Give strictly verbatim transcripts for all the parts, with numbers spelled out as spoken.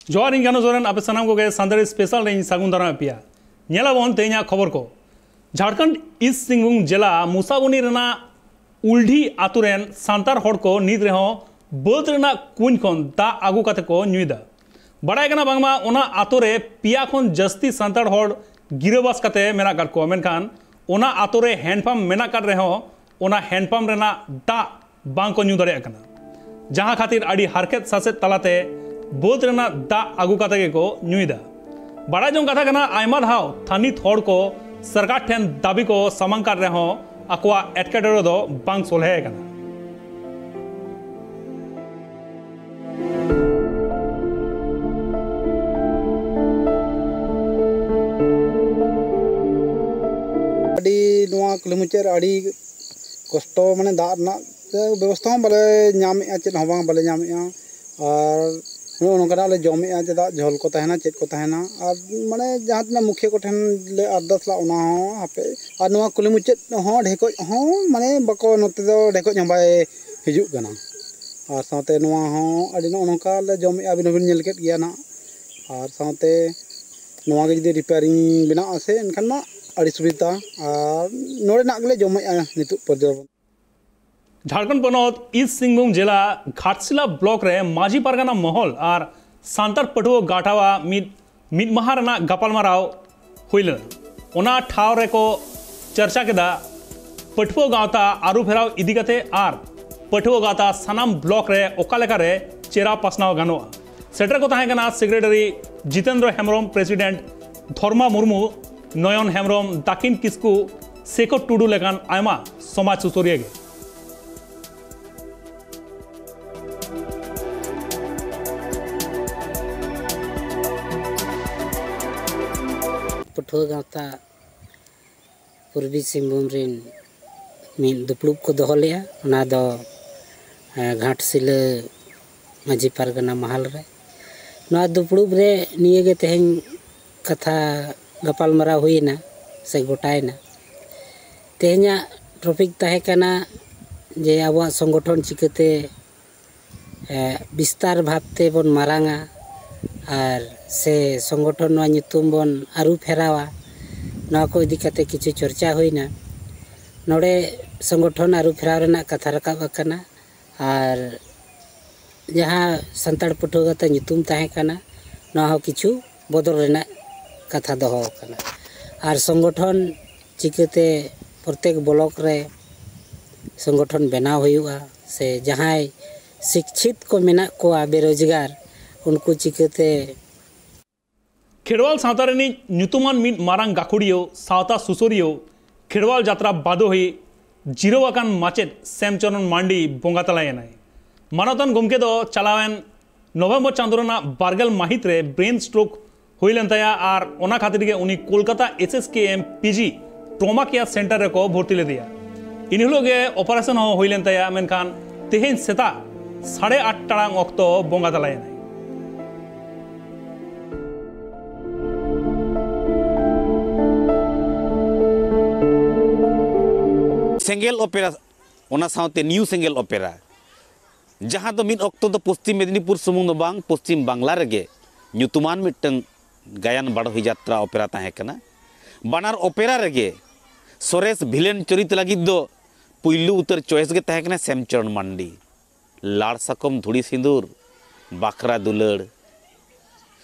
ᱡᱚᱦᱟᱨ, ᱤᱧ ᱜᱟᱱᱚ ᱥᱚᱨᱮᱱ, ᱟᱯᱮ ᱥᱟᱱᱟᱢ ᱠᱚᱜᱮ ᱥᱟᱱᱛᱟᱲᱤ ᱥᱯᱮᱥᱟᱞ ᱨᱮᱧ ᱥᱟᱹᱜᱩᱱ ᱫᱟᱨᱟᱢᱮᱫ ᱯᱮᱭᱟ᱾ ᱧᱮᱞᱟᱵᱚᱱ ᱛᱮᱦᱮᱧᱟᱜ ᱠᱷᱚᱵᱚᱨ ᱠᱚ᱾ ᱡᱷᱟᱲᱠᱷᱚᱸᱰ ᱤᱥᱴ ᱥᱤᱝᱵᱷᱩᱢ ᱡᱮᱞᱟ ᱢᱩᱥᱟᱵᱚᱱᱤ ᱨᱮᱱᱟᱜ ᱩᱞᱰᱷᱤ ᱟᱛᱳ ᱨᱮᱱ ᱥᱟᱱᱛᱟᱲ ᱦᱚᱲ ᱠᱚ ᱱᱤᱛ ᱨᱮᱦᱚᱸ ᱵᱟᱹᱫᱽ ᱨᱮᱱᱟᱜ ᱠᱩᱧ ᱠᱷᱚᱱ ᱫᱟᱜ ᱟᱹᱜᱩ ᱠᱟᱛᱮ ᱠᱚ ᱧᱩᱭᱮᱫᱟ᱾ ᱵᱟᱲᱟᱭ ᱠᱟᱱᱟ ᱵᱟᱝᱢᱟ ᱚᱱᱟ ᱟᱛᱳ ᱨᱮ ᱯᱮᱭᱟ ᱠᱷᱚᱱ ᱡᱟᱹᱥᱛᱤ ᱥᱟᱱᱛᱟᱲ ᱦᱚᱲ ᱜᱤᱨᱟᱹᱵᱟᱥ ᱠᱟᱛᱮ ᱢᱮᱱᱟᱜ ᱟᱠᱟᱫ ᱠᱚᱣᱟ, ᱢᱮᱱᱠᱷᱟᱱ ᱚᱱᱟ ᱟᱛᱳ ᱨᱮ ᱦᱮᱱᱰᱯᱟᱢᱯ ᱢᱮᱱᱟᱜ ᱟᱠᱟᱫ ᱨᱮᱦᱚᱸ ᱚᱱᱟ ᱦᱮᱱᱰᱯᱟᱢᱯ ᱨᱮᱱᱟᱜ ᱫᱟᱜ ᱵᱟᱝ ᱠᱚ ᱧᱩ ᱫᱟᱲᱮᱭᱟᱜ ᱠᱟᱱᱟ, ᱡᱟᱦᱟᱸ ᱠᱷᱟᱹᱛᱤᱨ ᱟᱹᱰᱤ ᱦᱟᱨᱠᱮᱛ ᱥᱟᱥᱮᱛ ᱛᱟᱞᱟᱛᱮ ᱵᱟᱹᱫᱽ ᱨᱮᱱᱟᱜ ᱫᱟᱜ ᱟᱹᱜᱩ ᱠᱟᱛᱮ ᱜᱮᱠᱚ ᱧᱩᱭᱮᱫᱟ᱾ ᱵᱟᱲᱟᱭ ᱡᱚᱝ ᱠᱟᱛᱷᱟ ᱠᱟᱱᱟ, ᱟᱭᱢᱟ ᱫᱷᱟᱣ ᱛᱷᱟᱹᱱᱤᱛ ᱦᱚᱲ ᱠᱚ ᱥᱚᱨᱠᱟᱨ ᱴᱷᱮᱱ ᱫᱟᱹᱵᱤ ᱠᱚ ᱥᱟᱢᱟᱝ ᱠᱟᱫ ᱨᱮᱦᱚᱸ ᱟᱠᱚᱣᱟᱜ ᱮᱴᱠᱮᱴᱚᱬᱮ ᱫᱚ ᱵᱟᱝ ᱥᱚᱞᱦᱮ ᱟᱠᱟᱱᱟ᱾ ᱟᱹᱰᱤ, ᱱᱚᱣᱟ ᱠᱩᱞᱦᱤ ᱢᱩᱪᱟᱹᱫ ᱨᱮ ᱟᱹᱰᱤ ᱠᱚᱥᱴᱚ, ᱢᱟᱱᱮ ᱫᱟᱜ ᱨᱮᱱᱟᱜ ᱵᱮᱵᱚᱥᱛᱷᱟ ᱦᱚᱸ ᱵᱟᱞᱮ ᱧᱟᱢᱮᱫᱼᱟ, ᱪᱮᱫ ᱦᱚᱸ ᱵᱟᱝ ᱵᱟᱞᱮ ᱧᱟᱢᱮᱫᱼᱟ᱾ ᱟᱨ ᱱᱚᱜᱼᱚ ᱱᱚᱝᱠᱟᱱᱟᱜ ᱞᱮ ᱡᱚᱢᱮᱫᱼᱟ, ᱪᱮᱫᱟᱜ ᱡᱷᱚᱞ ᱠᱚ ᱛᱟᱦᱮᱱᱟ, ᱪᱮᱫ ᱠᱚ ᱛᱟᱦᱮᱱᱟ᱾ ᱟᱨ ᱢᱟᱱᱮ ᱡᱟᱦᱟᱸ ᱛᱤᱱᱟᱹᱜ ᱢᱩᱠᱷᱤᱭᱟᱹ ᱠᱚᱴᱷᱮᱱ ᱞᱮ ᱟᱨᱫᱟᱥ ᱞᱮᱫᱼᱟ, ᱚᱱᱟ ᱦᱚᱸ ᱦᱟᱯᱮ᱾ ᱟᱨ ᱱᱚᱣᱟ ᱠᱩᱞᱦᱤ ᱢᱩᱪᱟᱹᱫ ᱦᱚᱸ ᱰᱷᱮᱠᱚᱡ ᱦᱚᱸ ᱢᱟᱱᱮ ᱵᱟᱠᱚ, ᱱᱚᱛᱮ ᱫᱚ ᱰᱷᱮᱠᱚᱡ ᱦᱚᱸ ᱵᱟᱭ ᱦᱤᱡᱩᱜ ᱠᱟᱱᱟ᱾ ᱟᱨ ᱥᱟᱶᱛᱮ ᱱᱚᱣᱟ ᱦᱚᱸ ᱟᱹᱰᱤ ᱱᱚᱜᱼᱚ ᱱᱚᱝᱠᱟ ᱞᱮ ᱡᱚᱢᱮᱫᱼᱟ, ᱟᱹᱵᱤᱱ ᱦᱚᱸᱵᱤᱱ ᱧᱮᱞ ᱠᱮᱫ ᱜᱮᱭᱟ ᱱᱟᱦᱟᱜ᱾ ᱟᱨ ᱥᱟᱶᱛᱮ ᱱᱚᱣᱟ ᱜᱮ ᱡᱩᱫᱤ ᱨᱤᱯᱮᱭᱟᱨᱤᱝ ᱵᱮᱱᱟᱜᱼᱟ ᱥᱮ, ᱮᱱᱠᱷᱟᱱ ᱢᱟ ᱟᱹᱰᱤ ᱥᱩᱵᱤᱫᱷᱟ᱾ ᱟᱨ ᱱᱚᱰᱮᱱᱟᱜ ᱜᱮᱞᱮ ᱡᱚᱢᱮᱫᱼᱟ ᱱᱤᱛᱚᱜ ᱯᱚᱨᱡᱚᱱᱛᱚ᱾ ᱡᱷᱟᱲᱠᱷᱚᱸᱰ ᱯᱚᱱᱚᱛ ᱤᱥᱴ ᱥᱤᱝᱵᱷᱩᱢ ᱡᱮᱞᱟ ᱜᱷᱟᱴᱥᱤᱞᱟ ᱵᱞᱚᱠ ᱨᱮ ᱢᱟᱹᱡᱷᱤ ᱯᱟᱨᱜᱟᱱᱟ ᱢᱚᱦᱚᱞ ᱟᱨ ᱥᱟᱱᱛᱟᱲ ᱯᱟᱹᱴᱷᱩᱣᱟᱹ ᱜᱟᱶᱛᱟᱣᱟᱜ ᱢᱤᱫ, ᱢᱤᱫ ᱢᱟᱦᱟ ᱨᱮᱱᱟᱜ ᱜᱟᱯᱟᱞᱢᱟᱨᱟᱣ ᱦᱩᱭ ᱞᱮᱱᱟ᱾ ᱚᱱᱟ ᱴᱷᱟᱶ ᱨᱮᱠᱚ ᱪᱟᱨᱪᱟ ᱠᱮᱫᱟ ᱯᱟᱹᱴᱷᱩᱣᱟᱹ ᱜᱟᱶᱛᱟ ᱟᱹᱨᱩ ᱯᱷᱮᱨᱟᱣ ᱤᱫᱤ ᱠᱟᱛᱮ ᱟᱨ ᱯᱟᱹᱴᱷᱩᱣᱟᱹ ᱜᱟᱶᱛᱟ ᱥᱟᱱᱟᱢ ᱵᱞᱚᱠ ᱨᱮ ᱚᱠᱟ ᱞᱮᱠᱟᱨᱮ ᱪᱮᱨᱟ ᱯᱟᱥᱱᱟᱣ ᱜᱟᱱᱚᱜᱼᱟ᱾ ᱥᱮᱴᱮᱨ ᱠᱚ ᱛᱟᱦᱮᱸ ᱠᱟᱱᱟ ᱥᱮᱠᱨᱮᱴᱟᱨᱤ ᱡᱤᱛᱮᱱᱫᱨᱚ ᱦᱮᱢᱵᱨᱚᱢ, ᱯᱨᱮᱥᱤᱰᱮᱱᱴ ᱫᱷᱚᱨᱢᱟ ᱢᱩᱨᱢᱩ, ᱱᱚᱭᱚᱱ ᱦᱮᱢᱵᱨᱚᱢ, ᱫᱟᱹᱠᱤᱱ ᱠᱤᱥᱠᱩ, ᱥᱮᱠᱷᱚᱨ ᱴᱩᱰᱩ ᱞᱮᱠᱟᱱ ᱟᱭᱢᱟ ᱥᱚᱢᱟᱡᱽ ᱥᱩᱥᱟᱹᱨᱤᱭᱟᱹ ᱜᱮ᱾ ᱯᱟᱹᱴᱷᱩᱣᱟᱹ ᱜᱟᱶᱛᱟ ᱯᱩᱨᱵᱤ ᱥᱤᱝᱵᱷᱩᱢ ᱨᱮᱱ ᱢᱤᱫ ᱫᱩᱯᱲᱩᱵ ᱠᱚ ᱫᱚᱦᱚ ᱞᱮᱫᱼᱟ᱾ ᱚᱱᱟ ᱫᱚ, ᱮ, ᱜᱷᱟᱴᱥᱤᱞᱟᱹ ᱢᱟᱹᱡᱷᱤ ᱯᱟᱨᱜᱟᱱᱟ ᱢᱟᱦᱟᱞ ᱨᱮ᱾ ᱱᱚᱣᱟ ᱫᱩᱯᱲᱩᱵ ᱨᱮ ᱱᱤᱭᱟᱹ ᱜᱮ ᱛᱮᱦᱮᱧ ᱠᱟᱛᱷᱟ ᱜᱟᱯᱟᱞᱢᱟᱨᱟᱣ ᱦᱩᱭᱮᱱᱟ ᱥᱮ ᱜᱚᱴᱟᱭᱮᱱᱟ᱾ ᱛᱮᱦᱮᱧᱟᱜ ᱴᱚᱯᱤᱠ ᱛᱟᱦᱮᱸ ᱠᱟᱱᱟ ᱡᱮ ᱟᱵᱚᱣᱟᱜ ᱥᱚᱝᱜᱚᱴᱷᱚᱱ ᱪᱤᱠᱟᱹᱛᱮ, ᱮ, ᱵᱤᱥᱛᱟᱨ ᱵᱷᱟᱵᱽ ᱛᱮᱵᱚᱱ ᱢᱟᱨᱟᱝᱟ, ᱟᱨ ᱥᱮ ᱥᱚᱝᱜᱚᱴᱷᱚᱱ ᱱᱚᱣᱟ ᱧᱩᱛᱩᱢ ᱵᱚᱱ ᱟᱹᱨᱩ ᱯᱷᱮᱨᱟᱣᱟ, ᱱᱚᱣᱟ ᱠᱚ ᱤᱫᱤ ᱠᱟᱛᱮ ᱠᱤᱪᱷᱩ ᱪᱚᱨᱪᱟ ᱦᱩᱭᱱᱟ᱾ ᱱᱚᱰᱮ ᱥᱚᱝᱜᱚᱴᱷᱚᱱ ᱟᱹᱨᱩ ᱯᱷᱮᱨᱟᱣ ᱨᱮᱱᱟᱜ ᱠᱟᱛᱷᱟ ᱨᱟᱠᱟᱵ ᱟᱠᱟᱱᱟ, ᱟᱨ ᱡᱟᱦᱟᱸ ᱥᱟᱱᱛᱟᱲ ᱯᱟᱹᱴᱷᱩᱣᱟᱹ ᱜᱟᱶᱛᱟ ᱧᱩᱛᱩᱢ ᱛᱟᱦᱮᱸ ᱠᱟᱱᱟ, ᱱᱚᱣᱟ ᱦᱚᱸ ᱠᱤᱪᱷᱩ ᱵᱚᱫᱚᱞ ᱨᱮᱱᱟᱜ ᱠᱟᱛᱷᱟ ᱫᱚᱦᱚ ᱟᱠᱟᱱᱟ᱾ ᱟᱨ ᱥᱚᱝᱜᱚᱴᱷᱚᱱ ᱪᱤᱠᱟᱹᱛᱮ ᱯᱨᱚᱛᱮᱠ ᱵᱞᱚᱠ ᱨᱮ ᱥᱚᱝᱜᱚᱴᱷᱚᱱ ᱵᱮᱱᱟᱣ ᱦᱩᱭᱩᱜᱼᱟ, ᱥᱮ ᱡᱟᱦᱟᱸᱭ ᱥᱤᱠᱪᱷᱤᱛ ᱠᱚ ᱢᱮᱱᱟᱜ ᱠᱚᱣᱟ ᱵᱮᱨᱳᱡᱽᱜᱟᱨ, ᱩᱱᱠᱩ ᱪᱤᱠᱟᱹᱛᱮ ᱠᱷᱮᱨᱣᱟᱞ ᱥᱟᱶᱛᱟ ᱨᱤᱱᱤᱡ ᱧᱩᱛᱩᱢᱟᱱ ᱢᱤᱫ ᱢᱟᱨᱟᱝ ᱜᱟᱹᱠᱷᱩᱲᱤᱭᱟᱹ, ᱥᱟᱶᱛᱟ ᱥᱩᱥᱟᱹᱨᱤᱭᱟᱹ, ᱠᱷᱮᱨᱣᱟᱞ ᱡᱟᱛᱨᱟ ᱵᱟᱫᱳᱦᱤ, ᱡᱤᱨᱟᱹᱣ ᱟᱠᱟᱱ ᱢᱟᱪᱮᱫ ᱥᱮᱢᱪᱚᱨᱚᱱ ᱢᱟᱱᱰᱤ ᱵᱚᱸᱜᱟ ᱛᱟᱞᱟᱭᱮᱱᱟᱭ᱾ ᱢᱟᱱᱚᱛᱟᱱ ᱜᱚᱢᱠᱮ ᱫᱚ ᱪᱟᱞᱟᱣᱮᱱ ᱱᱚᱵᱷᱮᱢᱵᱚᱨ ᱪᱟᱸᱫᱳ ᱨᱮᱱᱟᱜ ᱵᱟᱨᱜᱮᱞ ᱢᱟᱹᱦᱤᱛ ᱨᱮ ᱵᱨᱮᱱ ᱥᱴᱨᱳᱠ ᱦᱩᱭ ᱞᱮᱱ ᱛᱟᱭᱟ ᱟᱨ ᱚᱱᱟ ᱠᱷᱟᱹᱛᱤᱨ ᱜᱮ ᱩᱱᱤ Kolkata S S K M P G trauma care centre ᱨᱮᱠᱚ ᱵᱷᱚᱨᱛᱤ ᱞᱮᱫᱮᱭᱟ᱾ ᱤᱱ ᱦᱤᱞᱳᱜ ᱜᱮ ᱚᱯᱟᱨᱮᱥᱚᱱ ᱦᱚᱸ ᱦᱩᱭ ᱞᱮᱱ ᱛᱟᱭᱟ, ᱢᱮᱱᱠᱷᱟᱱ ᱛᱮᱦᱮᱧ ᱥᱮᱛᱟᱜ ᱥᱟᱲᱮ ᱟᱴ ᱴᱟᱲᱟᱝ ᱚᱠᱛᱚ ᱵᱚᱸᱜᱟ ᱛᱟᱞᱟᱭᱮᱱᱟᱭ᱾ ᱥᱮᱸᱜᱮᱞ ᱚᱯᱮᱨᱟ, ᱚᱱᱟ ᱥᱟᱶᱛᱮ ᱱᱤᱭᱩ ᱥᱮᱸᱜᱮᱞ ᱚᱯᱮᱨᱟ, ᱡᱟᱦᱟᱸ ᱫᱚ ᱢᱤᱫ ᱚᱠᱛᱚ ᱫᱚ ᱯᱚᱥᱪᱤᱢ ᱢᱮᱫᱽᱱᱤᱯᱩᱨ ᱥᱩᱢᱩᱝ ᱫᱚ ᱵᱟᱝ, ᱯᱚᱥᱪᱤᱢ ᱵᱟᱝᱞᱟ ᱨᱮᱜᱮ ᱧᱩᱛᱩᱢᱟᱱ ᱢᱤᱫᱴᱟᱝ ᱜᱟᱭᱟᱱ ᱵᱟᱰᱚᱦᱤ ᱡᱟᱛᱨᱟ ᱚᱯᱮᱨᱟ ᱛᱟᱦᱮᱸ ᱠᱟᱱᱟ᱾ ᱵᱟᱱᱟᱨ ᱚᱯᱮᱨᱟ ᱨᱮᱜᱮ ᱥᱚᱨᱮᱥ ᱵᱷᱤᱞᱮᱱ ᱪᱚᱨᱤᱛ ᱞᱟᱹᱜᱤᱫ ᱫᱚ ᱯᱩᱭᱞᱩ ᱩᱛᱟᱹᱨ ᱪᱚᱭᱮᱥ ᱜᱮ ᱛᱟᱦᱮᱸ ᱠᱟᱱᱟ ᱥᱮᱢᱪᱚᱨᱚᱱ ᱢᱟᱱᱰᱤ᱾ ᱞᱟᱲ ᱥᱟᱠᱚᱢ ᱫᱷᱩᱲᱤ ᱥᱤᱸᱫᱩᱨ, ᱵᱟᱠᱷᱨᱟ ᱫᱩᱞᱟᱹᱲ,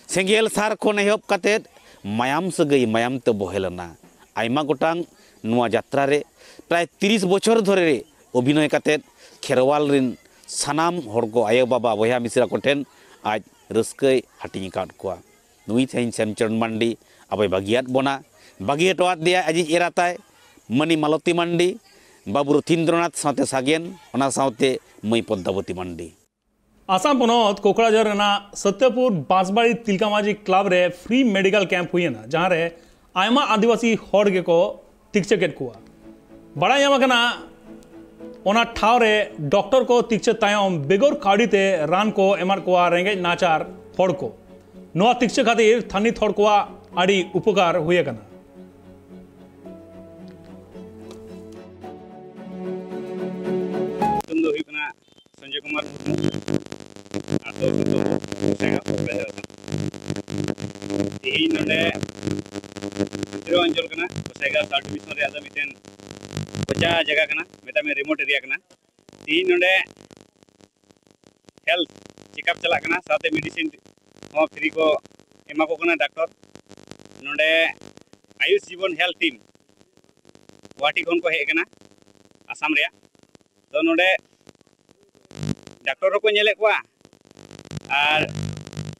ᱥᱮᱸᱜᱮᱞ ᱥᱟᱨ ᱠᱷᱚᱱ ᱮᱦᱚᱵ ᱠᱟᱛᱮᱫ ᱢᱟᱭᱟᱢ ᱥᱟᱹᱜᱟᱹᱭ ᱢᱟᱭᱟᱢ ᱛᱮ ᱵᱚᱦᱮᱞ ᱮᱱᱟ᱾ ᱟᱭᱢᱟ ᱜᱚᱴᱟᱝ ᱱᱚᱣᱟ ᱡᱟᱛᱨᱟ ᱨᱮ ᱯᱨᱟᱭ ᱛᱤᱨᱤᱥ ᱵᱚᱪᱷᱚᱨ ᱫᱷᱚᱨᱮ ᱨᱮ ᱚᱵᱷᱤᱱᱚᱭ ᱠᱟᱛᱮᱫ ᱠᱷᱮᱨᱣᱟᱞ ᱨᱤᱱ ᱥᱟᱱᱟᱢ ᱦᱚᱲ ᱠᱚ, ᱟᱭᱳ ᱵᱟᱵᱟ, ᱵᱚᱭᱦᱟ ᱢᱤᱥᱨᱟ ᱠᱚᱴᱷᱮᱱ ᱟᱡ ᱨᱟᱹᱥᱠᱟᱹᱭ ᱦᱟᱹᱴᱤᱧ ᱟᱠᱟᱫ ᱠᱚᱣᱟ᱾ ᱱᱩᱭ ᱛᱮᱦᱮᱧ ᱥᱮᱢᱪᱚᱨᱚᱱ ᱢᱟᱱᱰᱤ ᱟᱵᱚᱭ ᱵᱟᱹᱜᱤᱭᱟᱫ ᱵᱚᱱᱟ, ᱵᱟᱹᱜᱤ ᱦᱚᱴᱚ ᱟᱫ ᱫᱮᱭᱟ ᱟᱡᱤᱡ ᱮᱨᱟ ᱛᱟᱭ ᱢᱟᱹᱱᱤ ᱢᱟᱞᱚᱛᱤ ᱢᱟᱱᱰᱤ, ᱵᱟᱹᱵᱩ ᱨᱚᱛᱷᱤᱱᱫᱨᱚᱱᱟᱛᱷ ᱥᱟᱶᱛᱮ ᱥᱟᱜᱮᱱ, ᱚᱱᱟ ᱥᱟᱶᱛᱮ ᱢᱟᱹᱭ ᱯᱚᱫᱽᱫᱟᱵᱚᱛᱤ ᱢᱟᱱᱰᱤ᱾ ᱟᱥᱟᱢ ᱯᱚᱱᱚᱛ ᱠᱳᱠᱲᱟᱡᱷᱚᱨ ᱨᱮᱱᱟᱜ ᱥᱚᱛᱭᱚᱯᱩᱨ ᱵᱟᱸᱥᱵᱟᱲᱤ ᱛᱤᱞᱠᱟ ᱢᱟᱹᱡᱷᱤ ᱠᱞᱟᱵᱽ ᱨᱮ ᱯᱷᱨᱤ ᱢᱮᱰᱤᱠᱮᱞ ᱠᱮᱢᱯ ᱦᱩᱭᱮᱱᱟ, ᱡᱟᱦᱟᱸ ᱨᱮ ᱟᱭᱢᱟ ᱟᱹᱫᱤᱵᱟᱹᱥᱤ ᱦᱚᱲ ᱜᱮᱠᱚ ᱛᱤᱠᱪᱟᱹ ᱠᱮᱫ ᱠᱚᱣᱟ᱾ ᱵᱟᱲᱟᱭ ᱧᱟᱢ ᱟᱠᱟᱱᱟ, ᱚᱱᱟ ᱴᱷᱟᱶ ᱨᱮ ᱰᱚᱠᱴᱚᱨ ᱠᱚ ᱛᱤᱠᱪᱟᱹ ᱛᱟᱭᱚᱢ ᱵᱮᱜᱚᱨ ᱠᱟᱹᱣᱰᱤ ᱛᱮ ᱨᱟᱱ ᱠᱚ ᱮᱢᱟᱫ ᱠᱚᱣᱟ ᱨᱮᱸᱜᱮᱡ ᱱᱟᱪᱟᱨ ᱦᱚᱲ ᱠᱚ᱾ ᱱᱚᱣᱟ ᱛᱤᱠᱪᱟᱹ ᱠᱷᱟᱹᱛᱤᱨ ᱛᱷᱟᱹᱱᱤᱛ ᱦᱚᱲ ᱠᱚᱣᱟᱜ ᱟᱹᱰᱤ ᱩᱯᱚᱠᱟᱨ ᱦᱩᱭ ᱟᱠᱟᱱᱟ᱾ ᱧᱩᱛᱩᱢ ᱫᱚ ᱦᱩᱭᱩᱜ ᱠᱟᱱᱟ ᱥᱚᱧᱡᱚᱭ ᱠᱩᱢᱟᱨ ᱢᱩᱨᱢᱩ, ᱟᱹᱛᱩ ᱦᱩᱭᱩᱜ ᱠᱟᱱᱟ ᱥᱮᱸᱜᱟ ᱯᱚᱠᱲᱟ ᱡᱷᱟᱲᱠᱷᱚᱸᱰ᱾ ᱛᱮᱦᱮᱧ ᱱᱚᱰᱮ ᱵᱷᱤᱛᱨᱤ ᱚᱧᱪᱚᱞ ᱠᱟᱱᱟ, ᱜᱚᱥᱟᱭᱜᱟᱸᱣ ᱥᱟᱵ ᱰᱤᱵᱤᱥᱚᱱ ᱨᱮᱭᱟᱜ ᱫᱚ ᱢᱤᱫᱴᱮᱱ ᱠᱚᱪᱟ ᱡᱟᱭᱜᱟ ᱠᱟᱱᱟ, ᱢᱮᱛᱟᱜ ᱢᱮ ᱨᱤᱢᱳᱴ ᱮᱨᱤᱭᱟ ᱠᱟᱱᱟ᱾ ᱛᱮᱦᱮᱧ ᱱᱚᱰᱮ ᱦᱮᱞᱛᱷ ᱪᱮᱠᱟᱯ ᱪᱟᱞᱟᱜ ᱠᱟᱱᱟ, ᱥᱟᱶᱛᱮ ᱢᱮᱰᱤᱥᱤᱱ ᱦᱚᱸ ᱯᱷᱨᱤ ᱠᱚ ᱮᱢᱟ ᱠᱚ ᱠᱟᱱᱟ ᱰᱟᱠᱛᱚᱨ᱾ ᱱᱚᱰᱮ ᱟᱭᱩᱥ ᱡᱤᱵᱚᱱ ᱦᱮᱞᱛᱷ ᱴᱤᱢ ᱜᱩᱣᱟᱦᱟᱴᱤ ᱠᱷᱚᱱ ᱠᱚ ᱦᱮᱡ ᱟᱠᱟᱱᱟ, ᱟᱥᱟᱢ ᱨᱮᱭᱟᱜ᱾ ᱛᱚ ᱱᱚᱰᱮ ᱰᱟᱠᱛᱚᱨ ᱦᱚᱸᱠᱚ ᱧᱮᱞᱮᱫ ᱠᱚᱣᱟ ᱟᱨ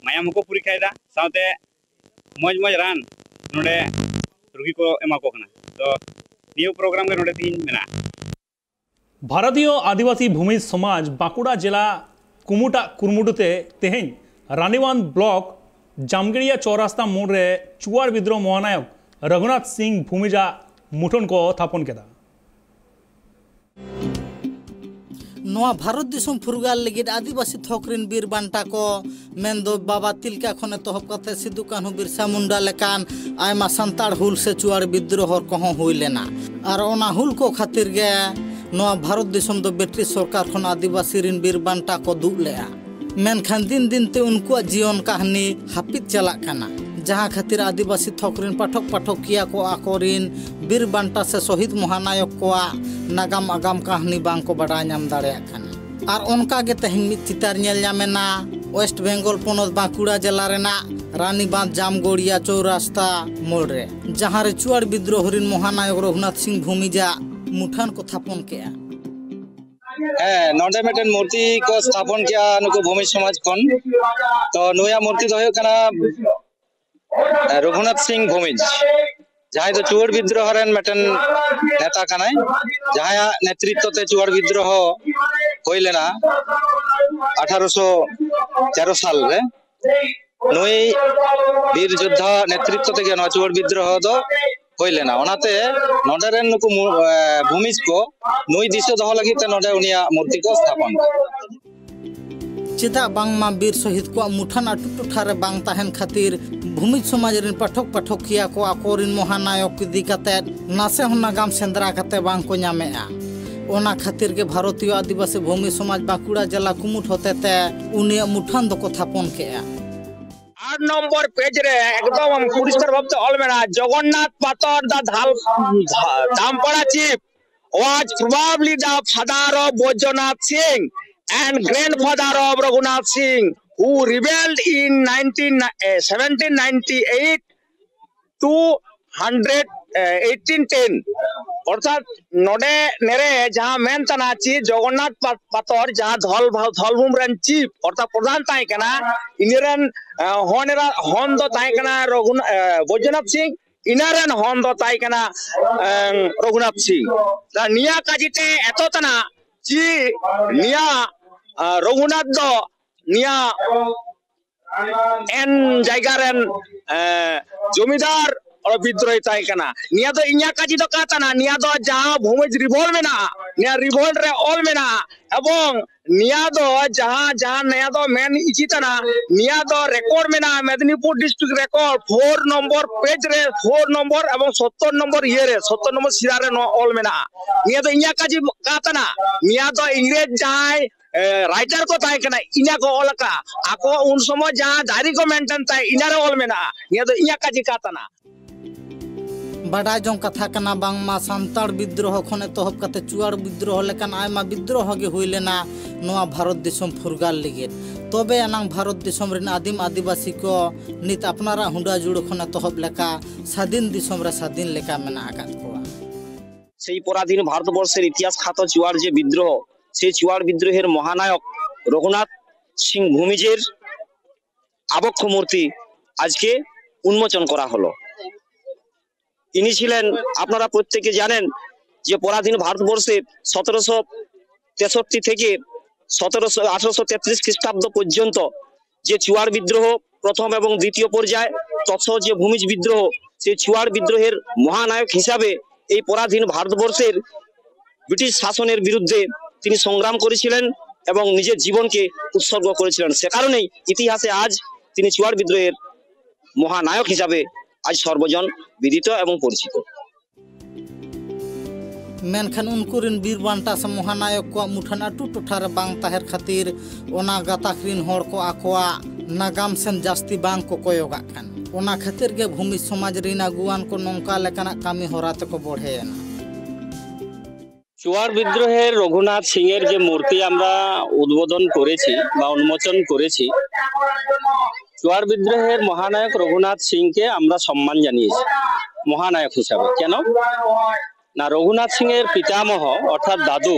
ᱢᱟᱭᱟᱢ ᱦᱚᱸᱠᱚ ᱯᱚᱨᱤᱠᱠᱷᱟᱭᱮᱫᱟ, ᱥᱟᱶᱛᱮ ᱢᱚᱡᱽ ᱢᱚᱡᱽ ᱨᱟᱱ ᱱᱚᱰᱮ ᱨᱩᱜᱤ ᱠᱚ ᱮᱢᱟ ᱠᱚ ᱠᱟᱱᱟ᱾ ᱛᱚ ᱱᱤᱭᱟᱹ ᱯᱨᱳᱜᱨᱟᱢ ᱜᱮ ᱱᱚᱰᱮ ᱛᱮᱦᱮᱧ ᱢᱮᱱᱟᱜᱼᱟ᱾ ᱵᱷᱟᱨᱚᱛᱤᱭᱚ ᱟᱹᱫᱤᱵᱟᱹᱥᱤ ᱵᱷᱩᱢᱤᱡᱽ ᱥᱚᱢᱟᱡᱽ ᱵᱟᱸᱠᱩᱲᱟ ᱡᱮᱞᱟ ᱠᱩᱢᱩᱴᱟᱜ ᱠᱩᱨᱩᱢᱩᱴᱩ ᱛᱮ ᱛᱮᱦᱮᱧ ᱨᱟᱱᱤᱵᱟᱸᱫᱷ ᱵᱞᱚᱠ ᱡᱟᱢᱜᱮᱲᱤᱭᱟ ᱪᱚᱣᱨᱟᱥᱛᱟ ᱢᱳᱲ ᱨᱮ ᱪᱩᱣᱟᱲ ᱵᱤᱫᱽᱨᱳᱦᱚ ᱢᱚᱦᱟᱱᱟᱭᱚᱠ ᱨᱚᱜᱷᱩᱱᱟᱛᱷ ᱥᱤᱝ ᱵᱷᱩᱢᱤᱡᱽ ᱟᱜ ᱢᱩᱴᱷᱟᱹᱱ ᱠᱚ ᱛᱷᱟᱯᱚᱱ ᱠᱮᱫᱟ᱾ ᱱᱚᱣᱟ ᱵᱷᱟᱨᱚᱛ ᱫᱤᱥᱚᱢ ᱯᱷᱩᱨᱜᱟᱹᱞ ᱞᱟᱹᱜᱤᱫ ᱟᱹᱫᱤᱵᱟᱹᱥᱤ ᱛᱷᱚᱠ ᱨᱤᱱ ᱵᱤᱨ ᱵᱟᱱᱴᱟ ᱠᱚ, ᱢᱮᱱᱫᱚ ᱵᱟᱵᱟ ᱛᱤᱞᱠᱟ ᱠᱷᱚᱱ ᱮᱛᱚᱦᱚᱵ ᱠᱟᱛᱮ ᱥᱤᱫᱩ ᱠᱟᱹᱱᱦᱩ ᱵᱤᱨᱥᱟ ᱢᱩᱱᱰᱟ ᱞᱮᱠᱟᱱ ᱟᱭᱢᱟ ᱥᱟᱱᱛᱟᱲ ᱦᱩᱞ ᱥᱮ ᱪᱩᱣᱟᱲ ᱵᱤᱫᱽᱨᱳᱦᱚ ᱠᱚᱦᱚᱸ ᱦᱩᱭ ᱞᱮᱱᱟ᱾ ᱟᱨ ᱚᱱᱟ ᱦᱩᱞ ᱠᱚ ᱠᱷᱟᱹᱛᱤᱨ ᱜᱮ ᱱᱚᱣᱟ ᱵᱷᱟᱨᱚᱛ ᱫᱤᱥᱚᱢ ᱫᱚ ᱵᱨᱤᱴᱤᱥ ᱥᱚᱨᱠᱟᱨ ᱠᱷᱚᱱ ᱟᱹᱫᱤᱵᱟᱹᱥᱤ ᱨᱤᱱ ᱵᱤᱨ ᱵᱟᱱᱴᱟ ᱠᱚ ᱫᱩᱜ ᱞᱮᱫᱼᱟ᱾ ᱢᱮᱱᱠᱷᱟᱱ ᱫᱤᱱ ᱫᱤᱱ ᱛᱮ ᱩᱱᱠᱩᱣᱟᱜ ᱡᱤᱭᱚᱱ ᱠᱟᱹᱦᱱᱤ ᱦᱟᱹᱯᱤᱫ ᱪᱟᱞᱟᱜ ᱠᱟᱱᱟ, ᱡᱟᱦᱟᱸ ᱠᱷᱟᱹᱛᱤᱨ ᱟᱹᱫᱤᱵᱟᱹᱥᱤ ᱛᱷᱚᱠ ᱨᱤᱱ ᱯᱟᱴᱷᱚᱠ ᱯᱟᱴᱷᱚᱠᱤᱭᱟᱹ ᱠᱚ ᱟᱠᱚᱨᱤᱱ ᱵᱤᱨ ᱵᱟᱱᱴᱟ ᱥᱮ ᱥᱚᱦᱤᱫ ᱢᱚᱦᱟᱱᱟᱭᱚᱠ ᱠᱚᱣᱟᱜ ᱱᱟᱜᱟᱢ ᱟᱜᱟᱢ ᱠᱟᱹᱦᱱᱤ ᱵᱟᱝ ᱠᱚ ᱵᱟᱰᱟᱭ ᱧᱟᱢ ᱫᱟᱲᱮᱭᱟᱜ ᱠᱟᱱᱟ᱾ ᱟᱨ ᱚᱱᱠᱟ ᱜᱮ ᱛᱮᱦᱮᱧ ᱢᱤᱫ ᱪᱤᱛᱟᱹᱨ ᱧᱮᱞ ᱧᱟᱢ ᱮᱱᱟ ᱳᱭᱮᱥᱴ ᱵᱮᱝᱜᱚᱞ ᱯᱚᱱᱚᱛ ᱵᱟᱸᱠᱩᱲᱟ ᱡᱮᱞᱟ ᱨᱮᱱᱟᱜ ᱨᱟᱱᱤᱵᱟᱸᱫᱷ ᱡᱟᱢᱜᱚᱲᱤᱭᱟ ᱪᱳᱣᱨᱟᱥᱛᱟ ᱢᱳᱲ ᱨᱮ, ᱡᱟᱦᱟᱸ ᱨᱮ ᱪᱩᱣᱟᱲ ᱵᱤᱫᱽᱨᱳᱦᱚ ᱨᱤᱱ ᱢᱚᱦᱟᱱᱟᱭᱚᱠ ᱨᱚᱜᱷᱩᱱᱟᱛᱷ ᱥᱤᱝ ᱵᱷᱩᱢᱤᱡᱟᱜ ᱢᱩᱴᱷᱟᱹᱱ ᱠᱚ ᱛᱷᱟᱯᱚᱱ ᱠᱮᱜᱼᱟ᱾ ᱦᱮᱸ, ᱱᱚᱰᱮ ᱢᱤᱫᱴᱮᱱ ᱢᱩᱨᱛᱤ ᱠᱚ ᱛᱷᱟᱯᱚᱱ ᱠᱮᱜᱼᱟ ᱱᱩᱠᱩ ᱵᱷᱩᱢᱤᱡᱽ ᱥᱚᱢᱟᱡᱽ ᱠᱷᱚᱱ᱾ ᱛᱚ ᱱᱩᱭᱟᱜ ᱢᱩᱨᱛᱤ ᱫᱚ ᱦᱩᱭᱩᱜ ᱠᱟᱱᱟ ᱨᱚᱜᱷᱩᱱᱟᱛᱷ ᱥᱤᱝ ᱵᱷᱩᱢᱤᱡᱽ, ᱡᱟᱦᱟᱸᱭ ᱫᱚ ᱪᱩᱣᱟᱲ ᱵᱤᱫᱽᱨᱳᱦᱚ ᱨᱮᱱ ᱢᱤᱫᱴᱮᱱ ᱱᱮᱛᱟ ᱠᱟᱱᱟᱭ, ᱡᱟᱦᱟᱸᱭᱟᱜ ᱱᱮᱛᱨᱤᱛᱛᱚ ᱛᱮ ᱪᱩᱣᱟᱲ ᱵᱤᱫᱽᱨᱳᱦᱚ ᱦᱩᱭ ᱞᱮᱱᱟ ᱟᱴᱷᱟᱨᱚᱥᱚ ᱛᱮᱨᱚ ᱥᱟᱞ ᱨᱮ᱾ ᱱᱩᱭ ᱵᱤᱨ ᱡᱳᱫᱽᱫᱷᱟ ᱱᱮᱛᱨᱤᱛᱛᱚ ᱛᱮᱜᱮ ᱱᱚᱣᱟ ᱪᱩᱣᱟᱲ ᱵᱤᱫᱽᱨᱳᱦᱚ ᱫᱚ ᱦᱩᱭ ᱞᱮᱱᱟ᱾ ᱚᱱᱟᱛᱮ ᱱᱚᱰᱮ ᱨᱮᱱ ᱱᱩᱠᱩ ᱢᱩ-, ᱮ, ᱵᱷᱩᱢᱤᱡᱽ ᱠᱚ ᱱᱩᱭ ᱫᱤᱥᱟᱹ ᱫᱚᱦᱚ ᱞᱟᱹᱜᱤᱫ ᱛᱮ ᱱᱚᱰᱮ ᱩᱱᱤᱭᱟᱜ ᱢᱩᱨᱛᱤ ᱠᱚ ᱛᱷᱟᱯᱚᱱ ᱠᱮᱫᱟ᱾ ᱪᱮᱫᱟᱜ ᱵᱟᱝᱢᱟ ᱵᱤᱨ ᱥᱚᱦᱤᱫ ᱠᱚᱣᱟᱜ ᱢᱩᱴᱷᱟᱹᱱ ᱟᱹᱛᱩ ᱴᱚᱴᱷᱟ ᱨᱮ ᱵᱟᱝ ᱛᱟᱦᱮᱱ ᱠᱷᱟᱹᱛᱤᱨ ᱵᱷᱩᱢᱤᱡᱽ ᱥᱚᱢᱟᱡᱽ ᱨᱤᱱ ᱯᱟᱴᱷᱚᱠ ᱯᱟᱴᱷᱚᱠᱤᱭᱟᱹ ᱠᱚ ᱟᱠᱚᱨᱤᱱ ᱢᱚᱦᱟᱱᱟᱭᱚᱠ ᱤᱫᱤ ᱠᱟᱛᱮ ᱱᱟᱥᱮ ᱦᱚᱸ ᱱᱟᱜᱟᱢ ᱥᱮᱸᱫᱽᱨᱟ ᱠᱟᱛᱮ ᱵᱟᱝ ᱠᱚ ᱧᱟᱢᱮᱜᱼᱟ᱾ ᱚᱱᱟ ᱠᱷᱟᱹᱛᱤᱨ ᱜᱮ ᱵᱷᱟᱨᱚᱛᱤᱭᱚ ᱟᱹᱫᱤᱵᱟᱹᱥᱤ ᱵᱷᱩᱢᱤ ᱥᱚᱢᱟᱡᱽ ᱵᱟᱸᱠᱩᱲᱟ ᱡᱮᱞᱟ ᱠᱩᱢᱩᱴ ᱦᱚᱛᱮᱛᱮ ᱩᱱᱤᱭᱟᱜ ᱢᱩᱴᱷᱟᱹᱱ ᱫᱚᱠᱚ ᱛᱷᱟᱯᱚᱱ ᱠᱮᱜᱼᱟ᱾ ᱟᱴ ᱱᱚᱢᱵᱚᱨ ᱯᱮᱡᱽ ᱨᱮ ᱮᱠᱫᱚᱢ ᱯᱚᱨᱤᱥᱠᱟᱨ ᱵᱷᱟᱵᱛᱮ ᱚᱞ ᱢᱮᱱᱟᱜᱼᱟ, Jagannath ᱯᱟᱛᱚᱨ the Dhal-, Dhampara chief was probably the father of Baijnath Singh and grandfather of Raghunath Singh, who rebelled in nineteen, eh, seventeen ninety-eight to hundred, eh, eighteen ten. ᱚᱨᱛᱷᱟᱛ ᱱᱚᱰᱮ ᱱᱮᱨᱮ ᱡᱟᱦᱟᱸ ᱢᱮᱱ ᱛᱟᱱᱟ ᱪᱤ ᱡᱚᱜᱚᱱᱱᱟᱛᱷ ᱯᱟ-, ᱯᱟᱛᱚᱨ, ᱡᱟᱦᱟᱸ ᱫᱷᱚᱞ ᱵᱷᱟ-, ᱫᱷᱚᱞᱵᱷᱩᱢ ᱨᱮᱱ ᱪᱤᱯ ᱚᱨᱛᱷᱟᱛ ᱯᱨᱚᱫᱷᱟᱱ ᱛᱟᱦᱮᱸ ᱠᱟᱱᱟ, ᱤᱱᱟᱹ ᱨᱮᱱ, ᱮ, ᱦᱚᱱ ᱮᱨᱟ, ᱦᱚᱱ ᱫᱚ ᱛᱟᱦᱮᱸ ᱠᱟᱱᱟ ᱨᱚᱜᱷᱩᱱ-, ᱮ, ᱵᱳᱡᱽᱱᱟᱛᱷ ᱥᱤᱝ, ᱤᱱᱟᱹ ᱨᱮᱱ ᱦᱚᱱ ᱫᱚ ᱛᱟᱦᱮᱸ ᱠᱟᱱᱟ, ᱮ, ᱨᱚᱜᱷᱩᱱᱟᱛᱷ ᱥᱤᱝ᱾ ᱛᱟ ᱱᱤᱭᱟ ᱠᱟᱡᱤ ᱛᱮ ᱮᱛᱚ ᱛᱟᱱᱟ ᱪᱤ ᱱᱤᱭᱟ, ᱮ, ᱨᱚᱜᱷᱩᱱᱟᱛᱷ ᱫᱚ ᱱᱤᱭᱟ ᱮᱱ ᱡᱟᱭᱜᱟ ᱨᱮᱱ, ᱮ, ᱡᱚᱢᱤᱫᱟᱨ ᱚᱨ ᱵᱤᱫᱽᱨᱳᱦᱤ ᱛᱟᱦᱮᱸ ᱠᱟᱱᱟ᱾ ᱱᱤᱭᱟᱹ ᱫᱚ ᱤᱧᱟᱹᱜ ᱠᱟᱡᱤ ᱫᱚ ᱠᱟ ᱛᱟᱱᱟ, ᱱᱤᱭᱟᱹ ᱫᱚ ᱡᱟᱦᱟᱸ ᱵᱷᱩᱢᱤᱡᱽ ᱨᱤᱵᱷᱚᱞ ᱢᱮᱱᱟᱜᱼᱟ, ᱱᱤᱭᱟᱹ ᱨᱤᱵᱷᱚᱞ ᱨᱮ ᱚᱞ ᱢᱮᱱᱟᱜᱼᱟ, ᱮᱵᱚᱝ ᱱᱤᱭᱟᱹ ᱫᱚ ᱡᱟᱦᱟᱸ, ᱡᱟᱦᱟᱸ ᱱᱤᱭᱟᱹ ᱫᱚ ᱢᱮᱱ ᱤᱪᱤ ᱛᱟᱱᱟ, ᱱᱤᱭᱟᱹ ᱫᱚ ᱨᱮᱠᱚᱨᱰ ᱢᱮᱱᱟᱜᱼᱟ, Medinipur district record four number page ᱨᱮ, ᱯᱷᱳᱨ ᱱᱚᱢᱵᱚᱨ ᱮᱵᱚᱝ ᱥᱚᱛᱛᱚᱨ ᱱᱚᱢᱵᱚᱨ ᱤᱭᱟᱹ ᱨᱮ, ᱥᱚᱛᱛᱚᱨ ᱱᱚᱢᱵᱚᱨ ᱥᱤᱨᱟ ᱨᱮ ᱱᱚᱣᱟ ᱚᱞ ᱢᱮᱱᱟᱜᱼᱟ᱾ ᱱᱤᱭᱟᱹ ᱫᱚ ᱤᱧᱟᱹᱜ ᱠᱟᱡᱤ ᱠᱟ ᱛᱟᱱᱟ, ᱱᱤᱭᱟᱹ ᱫᱚ ᱤᱝᱨᱮᱡᱽ ᱡᱟᱦᱟᱸᱭ ᱮ, ᱨᱟᱭᱴᱟᱨ ᱠᱚ ᱛᱟᱦᱮᱸ ᱠᱟᱱᱟ, ᱤᱱᱟ ᱠᱚ ᱚᱞ ᱟᱠᱟᱫᱼᱟ᱾ ᱟᱠᱚ ᱩᱱ ᱥᱚᱢᱚᱭ ᱡᱟᱦᱟᱸ ᱰᱟᱭᱨᱤ ᱠᱚ ᱢᱮᱱᱴᱮᱱ ᱛᱟᱦᱮᱸ, ᱤᱱᱟ ᱨᱮ ᱚᱞ ᱢᱮᱱᱟᱜᱼᱟ᱾ ᱱᱤᱭᱟᱹ ᱫᱚ ᱤᱧᱟᱹᱜ ᱠᱟᱡᱤ ᱠᱟ ᱛᱟᱱᱟ᱾ ᱵᱟᱰᱟᱭ ᱡᱚᱝ ᱠᱟᱛᱷᱟ ᱠᱟᱱᱟ, ᱵᱟᱝᱢᱟ ᱥᱟᱱᱛᱟᱲ ᱵᱤᱫᱽᱫᱨᱳᱦᱚ ᱠᱷᱚᱱ ᱮᱛᱚᱦᱚᱵ ᱠᱟᱛᱮ ᱪᱩᱣᱟᱲ ᱵᱤᱫᱽᱫᱨᱳᱦᱚ ᱞᱮᱠᱟᱱ ᱟᱭᱢᱟ ᱵᱤᱫᱽᱫᱨᱳᱦᱚ ᱜᱮ ᱦᱩᱭ ᱞᱮᱱᱟ ᱱᱚᱣᱟ ᱵᱷᱟᱨᱚᱛ ᱫᱤᱥᱚᱢ ᱯᱷᱩᱨᱜᱟᱞ ᱞᱟᱹᱜᱤᱫ᱾ ᱛᱚᱵᱮ ᱟᱱᱟᱝ ᱵᱷᱟᱨᱚᱛ ᱫᱤᱥᱚᱢ ᱨᱮᱱ ᱟᱹᱫᱤᱢ ᱟᱹᱫᱤᱵᱟᱹᱥᱤ ᱠᱚ ᱱᱤᱛ ᱟᱯᱱᱟᱨᱟᱜ ᱦᱩᱰᱟᱹ ᱡᱩᱲᱩ ᱠᱷᱚᱱ ᱮᱛᱚᱦᱚᱵ ᱞᱮᱠᱟ ᱥᱟᱹᱫᱷᱤᱱ ᱫᱤᱥᱚᱢ ᱨᱮ ᱥᱟᱹᱫᱷᱤᱱ ᱞᱮᱠᱟ ᱢᱮᱱᱟᱜ ᱟᱠᱟᱫ ᱠᱚᱣᱟ᱾ সেই পরাধীন ভারতবর্ষের ইতিহাস খ্যাত চুয়াড় যে বিদ্রোহ, সেই চুয়াড় বিদ্রোহের মহানায়ক রঘুনাথ সিং ভূমিজের আবক্ষ মূর্তি আজকে উন্মোচন করা হলো। ইনি ছিলেন, আপনারা প্রত্যেকে জানেন, যে পরাধীন ভারতবর্ষে সতেরোশো তেষট্টি থেকে সতেরোশো, আঠারোশো তেত্রিশ খ্রিস্টাব্দ পর্যন্ত যে চুয়াড় বিদ্রোহ প্রথম এবং দ্বিতীয় পর্যায়, তৎসহ যে ভূমিজ বিদ্রোহ, সেই চুয়াড় বিদ্রোহের মহানায়ক হিসাবে এই পরাধীন ভারতবর্ষের ব্রিটিশ শাসনের বিরুদ্ধে তিনি সংগ্রাম করেছিলেন এবং নিজের জীবনকে উৎসর্গ করেছিলেন। সে কারণেই ইতিহাসে আজ তিনি চুয়াড় বিদ্রোহের মহানায়ক হিসাবে আজ সর্বজন বিদিত এবং পরিচিত। ᱢᱮᱱᱠᱷᱟᱱ ᱩᱱᱠᱩ ᱨᱮᱱ ᱵᱤᱨ ᱵᱟᱱᱴᱟ ᱥᱮ ᱢᱚᱦᱟᱱᱟᱭᱚᱠ ᱠᱚᱣᱟᱜ ᱢᱩᱴᱷᱟᱹᱱ ᱟᱹᱛᱩ ᱴᱚᱴᱷᱟ ᱨᱮ ᱵᱟᱝ ᱛᱟᱦᱮᱸ ᱠᱷᱟᱹᱛᱤᱨ ᱚᱱᱟ ᱜᱟᱛᱟᱠ ᱨᱮᱱ ᱦᱚᱲ ᱠᱚ ᱟᱠᱚᱣᱟᱜ ᱱᱟᱜᱟᱢ ᱥᱮᱱ ᱡᱟᱹᱥᱛᱤ ᱵᱟᱝ ᱠᱚ ᱠᱚᱭᱚᱜᱟᱜ ᱠᱟᱱᱟ᱾ ᱚᱱᱟ ᱠᱷᱟᱹᱛᱤᱨ ᱜᱮ ᱵᱷᱩᱢᱤᱡᱽ ᱥᱚᱢᱟᱡᱽ ᱨᱤᱱ ᱟᱹᱜᱩᱣᱟᱱ ᱠᱚ ᱱᱚᱝᱠᱟ ᱞᱮᱠᱟᱱᱟᱜ ᱠᱟᱹᱢᱤ ᱦᱚᱨᱟ ᱛᱮᱠᱚ ᱵᱚᱲᱦᱮᱭᱮᱱᱟ᱾ ᱪᱩᱣᱟᱲ বিদ্রোহের রঘুনাথ সিং এর যে মূর্তি আমরা উদ্বোধন করেছি বা উন্মোচন করেছি, চুয়াড় বিদ্রোহের মহানায়ক রঘুনাথ সিংকে আমরা সম্মান জানিয়েছি মহানায়ক হিসাবে। কেন? না, রঘুনাথ সিং এর পিতামহ অর্থাৎ দাদু,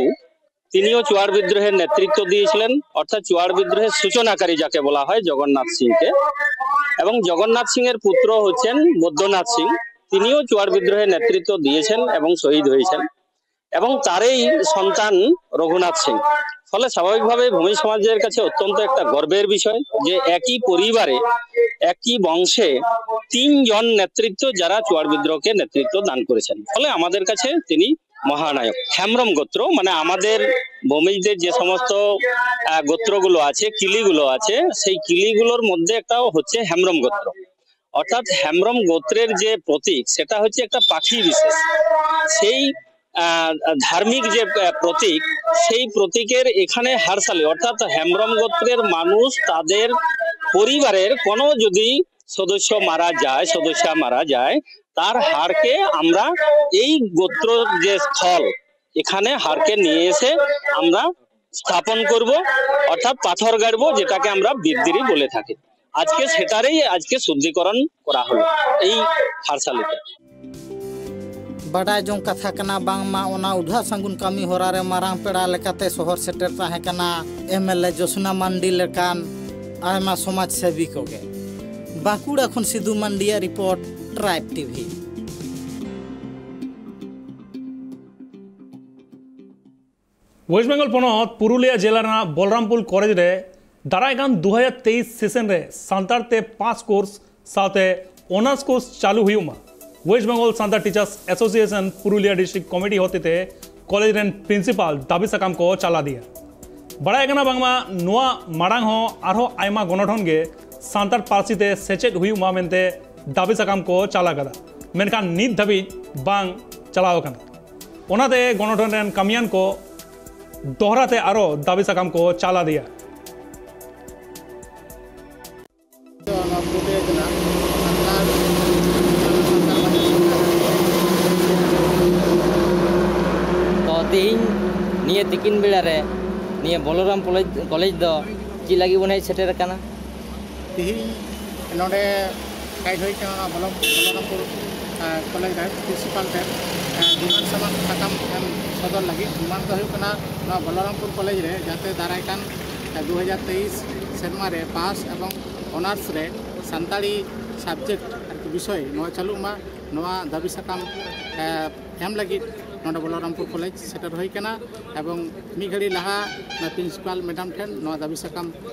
তিনিও চুয়াড় বিদ্রোহের নেতৃত্ব দিয়েছিলেন, অর্থাৎ চুয়াড় বিদ্রোহের সূচনাকারী যাকে বলা হয় জগন্নাথ সিংকে। এবং জগন্নাথ সিং এর পুত্র হচ্ছেন বৈদ্যনাথ সিং, তিনিও চুয়াড় বিদ্রোহের নেতৃত্ব দিয়েছেন এবং শহীদ হয়েছেন। এবং তারই সন্তান রঘুনাথ সিং। ফলে স্বাভাবিকভাবে ভূমি সমাজের কাছে অত্যন্ত একটা গর্বের বিষয় যে একই পরিবারে, একই বংশে তিনজন নেতৃত্ব যারা চুয়াড় বিদ্রোহকে নেতৃত্ব দান করেছেন। ফলে আমাদের কাছে তিনি মহানায়ক। হেমব্রম গোত্র, মানে আমাদের ভূমিজদের যে সমস্ত আহ, গোত্রগুলো আছে, কিলিগুলো আছে, সেই কিলিগুলোর মধ্যে একটা হচ্ছে হেমব্রম গোত্র। অর্থাৎ হেমব্রম গোত্রের যে প্রতীক, সেটা হচ্ছে একটা পাখি বিশেষ। সেই আহ, ধার্মিক যে আহ, প্রতীক, সেই প্রতীকের এখানে হাড়শালি, অর্থাৎ হেমব্রম গোত্রের মানুষ তাদের পরিবারের কোনো যদি সদস্য মারা যায়, সদস্যা মারা যায়, তার হাড়কে আমরা এই গোত্র যে স্থল, এখানে হাড়কে নিয়ে এসে আমরা স্থাপন করব, অর্থাৎ পাথর গাড়ব, যেটাকে আমরা বিদ্রি বলে থাকি। আজকে সেটারই আজকে শুদ্ধিকরণ করা হলো এই হাড়শালিতে। ᱵᱟᱰᱟᱭ ᱡᱚᱝ ᱠᱟᱛᱷᱟ ᱠᱟᱱᱟ, ᱵᱟᱝᱢᱟ ᱚᱱᱟ ᱩᱰᱷᱟ ᱥᱟᱹᱜᱩᱱ ᱠᱟᱹᱢᱤ ᱦᱚᱨᱟ ᱨᱮ ᱢᱟᱨᱟᱝ ᱯᱮᱲᱟ ᱞᱮᱠᱟᱛᱮ ᱥᱚᱦᱚᱨ ᱥᱮᱴᱮᱨ ᱛᱟᱦᱮᱸ ᱠᱟᱱᱟ ᱮᱢ ᱮᱞ ᱮ ᱡᱳᱥᱱᱟ ᱢᱟᱱᱰᱤ ᱞᱮᱠᱟᱱ ᱟᱭᱢᱟ ᱥᱚᱢᱟᱡᱽ ᱥᱮᱵᱤ ᱠᱚᱜᱮ᱾ ᱵᱟᱸᱠᱩᱲᱟ ᱠᱷᱚᱱ ᱥᱤᱫᱩ ᱢᱟᱱᱰᱤᱭᱟᱜ report, tribe TV. West Bengal ᱯᱚᱱᱚᱛ ᱯᱩᱨᱩᱞᱤᱭᱟᱹ ᱡᱮᱞᱟ ᱨᱮᱱᱟᱜ ᱵᱚᱞᱨᱟᱢᱯᱩᱨ ᱠᱚᱞᱮᱡᱽ ᱨᱮ ᱫᱟᱨᱟᱭ ᱠᱟᱱ ᱫᱩ ᱦᱟᱡᱟᱨ ᱛᱮᱭᱤᱥ ᱥᱮᱥᱚᱱ ᱨᱮ ᱥᱟᱱᱛᱟᱲ ᱛᱮ ᱯᱟᱥ ᱠᱳᱨᱥ ᱥᱟᱶᱛᱮ ᱚᱱᱟᱨᱥ ᱠᱳᱨᱥ ᱪᱟᱹᱞᱩ ᱦᱩᱭᱩᱜ ᱢᱟ᱾ West Bengal Santal teachers association Purulia district committee ᱦᱚᱛᱮᱛᱮ ᱠᱚᱞᱮᱡᱽ ᱨᱮᱱ ᱯᱨᱤᱱᱥᱤᱯᱟᱞ ᱫᱟᱹᱵᱤ ᱥᱟᱠᱟᱢ ᱠᱚ ᱪᱟᱞ ᱟᱫᱮᱭᱟ᱾ ᱵᱟᱲᱟᱭ ᱠᱟᱱᱟ ᱵᱟᱝᱢᱟ ᱱᱚᱣᱟ ᱢᱟᱲᱟᱝ ᱦᱚᱸ ᱟᱨᱦᱚᱸ ᱟᱭᱢᱟ ᱜᱚᱱᱚᱴᱷᱚᱱ ᱜᱮ ᱥᱟᱱᱛᱟᱲ ᱯᱟᱹᱨᱥᱤ ᱛᱮ ᱥᱮᱪᱮᱫ ᱦᱩᱭᱩᱜ ᱢᱟ ᱢᱮᱱᱛᱮ ᱫᱟᱹᱵᱤ ᱥᱟᱠᱟᱢ ᱠᱚ ᱪᱟᱞ ᱟᱠᱟᱫᱟ, ᱢᱮᱱᱠᱷᱟᱱ ᱱᱤᱛ ᱫᱷᱟᱹᱵᱤᱡ ᱵᱟᱝ ᱪᱟᱞᱟᱣ ᱟᱠᱟᱱᱟ᱾ ᱚᱱᱟᱛᱮ ᱜᱚᱱᱚᱴᱷᱚᱱ ᱨᱮᱱ ᱠᱟᱹᱢᱤᱭᱟᱱ ᱠᱚ ᱫᱚᱦᱲᱟ ᱛᱮ ᱟᱨᱚ ᱫᱟᱹᱵᱤ ᱥᱟᱠᱟᱢ ᱠᱚ ᱪᱟᱞ ᱟᱫᱮᱭᱟ᱾ ᱜᱚᱴᱮ ᱠᱟᱱᱟ ᱥᱟᱱᱛᱟᱲ, ᱥᱟᱱᱛᱟᱲ ᱵᱟᱡᱟᱨ ᱥᱟᱱᱛᱟᱲ᱾ ᱛᱚ ᱛᱮᱦᱮᱧ ᱱᱤᱭᱟᱹ ᱛᱤᱠᱤᱱ ᱵᱮᱲᱟ ᱨᱮ ᱱᱤᱭᱟᱹ ᱵᱚᱞᱚᱨᱟᱢ ᱠᱚᱞᱮᱡᱽ, ᱠᱚᱞᱮᱡᱽ ᱫᱚ ᱪᱮᱫ ᱞᱟᱹᱜᱤᱫ ᱵᱚᱱ ᱦᱮᱡ ᱥᱮᱴᱮᱨ ᱟᱠᱟᱱᱟ? ᱛᱮᱦᱮᱧ ᱱᱚᱰᱮ ᱦᱮᱡ ᱦᱩᱭ ᱠᱟᱱᱟ ᱱᱚᱣᱟ ᱵᱚᱞᱚ-, ᱵᱚᱞᱚᱨᱟᱢᱯᱩᱨ, ᱟᱸ, ᱠᱚᱞᱮᱡᱽ ᱨᱮ ᱯᱨᱤᱱᱥᱤᱯᱟᱞ ᱴᱷᱮᱱ, ᱟᱸ, ᱰᱤᱢᱟᱱᱰ ᱥᱟᱢᱟᱱ ᱥᱟᱠᱟᱢ ᱮᱢ ᱥᱚᱫᱚᱨ ᱞᱟᱹᱜᱤᱫ᱾ ᱰᱤᱢᱟᱱᱰ ᱫᱚ ᱦᱩᱭᱩᱜ ᱠᱟᱱᱟ ᱱᱚᱣᱟ ᱵᱚᱞᱚᱨᱟᱢᱯᱩᱨ ᱠᱚᱞᱮᱡᱽ ᱨᱮ ᱡᱟᱛᱮ ᱫᱟᱨᱟᱭ ᱠᱟᱱ, ᱟᱸ, ᱫᱩ ᱦᱟᱡᱟᱨ ᱛᱮᱭᱤᱥ ᱥᱮᱨᱢᱟ ᱨᱮ ᱯᱟᱥ ᱮᱵᱚᱝ ᱚᱱᱟᱨᱥ ᱨᱮ ᱥᱟᱱᱛᱟᱲᱤ ᱥᱟᱵᱡᱮᱠᱴ ᱟᱨᱠᱤ ᱵᱤᱥᱚᱭ ᱱᱚᱣᱟ ᱪᱟᱹᱞᱩᱜ ᱢᱟ, ᱱᱚᱣᱟ ᱫᱟᱹᱵᱤ ᱥᱟᱠᱟᱢ, ᱮ, ᱮᱢ ᱞᱟᱹᱜᱤᱫ ᱱᱚᱰᱮ ᱵᱚᱞᱚᱨᱟᱢᱯᱩᱨ ᱠᱚᱞᱮᱡᱽ ᱥᱮᱴᱮᱨ ᱦᱩᱭ ᱠᱟᱱᱟ᱾ ᱮᱵᱚᱝ ᱢᱤᱫ ᱜᱷᱟᱹᱲᱤ ᱞᱟᱦᱟ ᱱᱚᱣᱟ ᱯᱨᱤᱱᱥᱤᱯᱟᱞ ᱢᱮᱰᱟᱢ ᱴᱷᱮᱱ ᱱᱚᱣᱟ ᱫᱟᱹᱵᱤ ᱥᱟᱠᱟᱢ,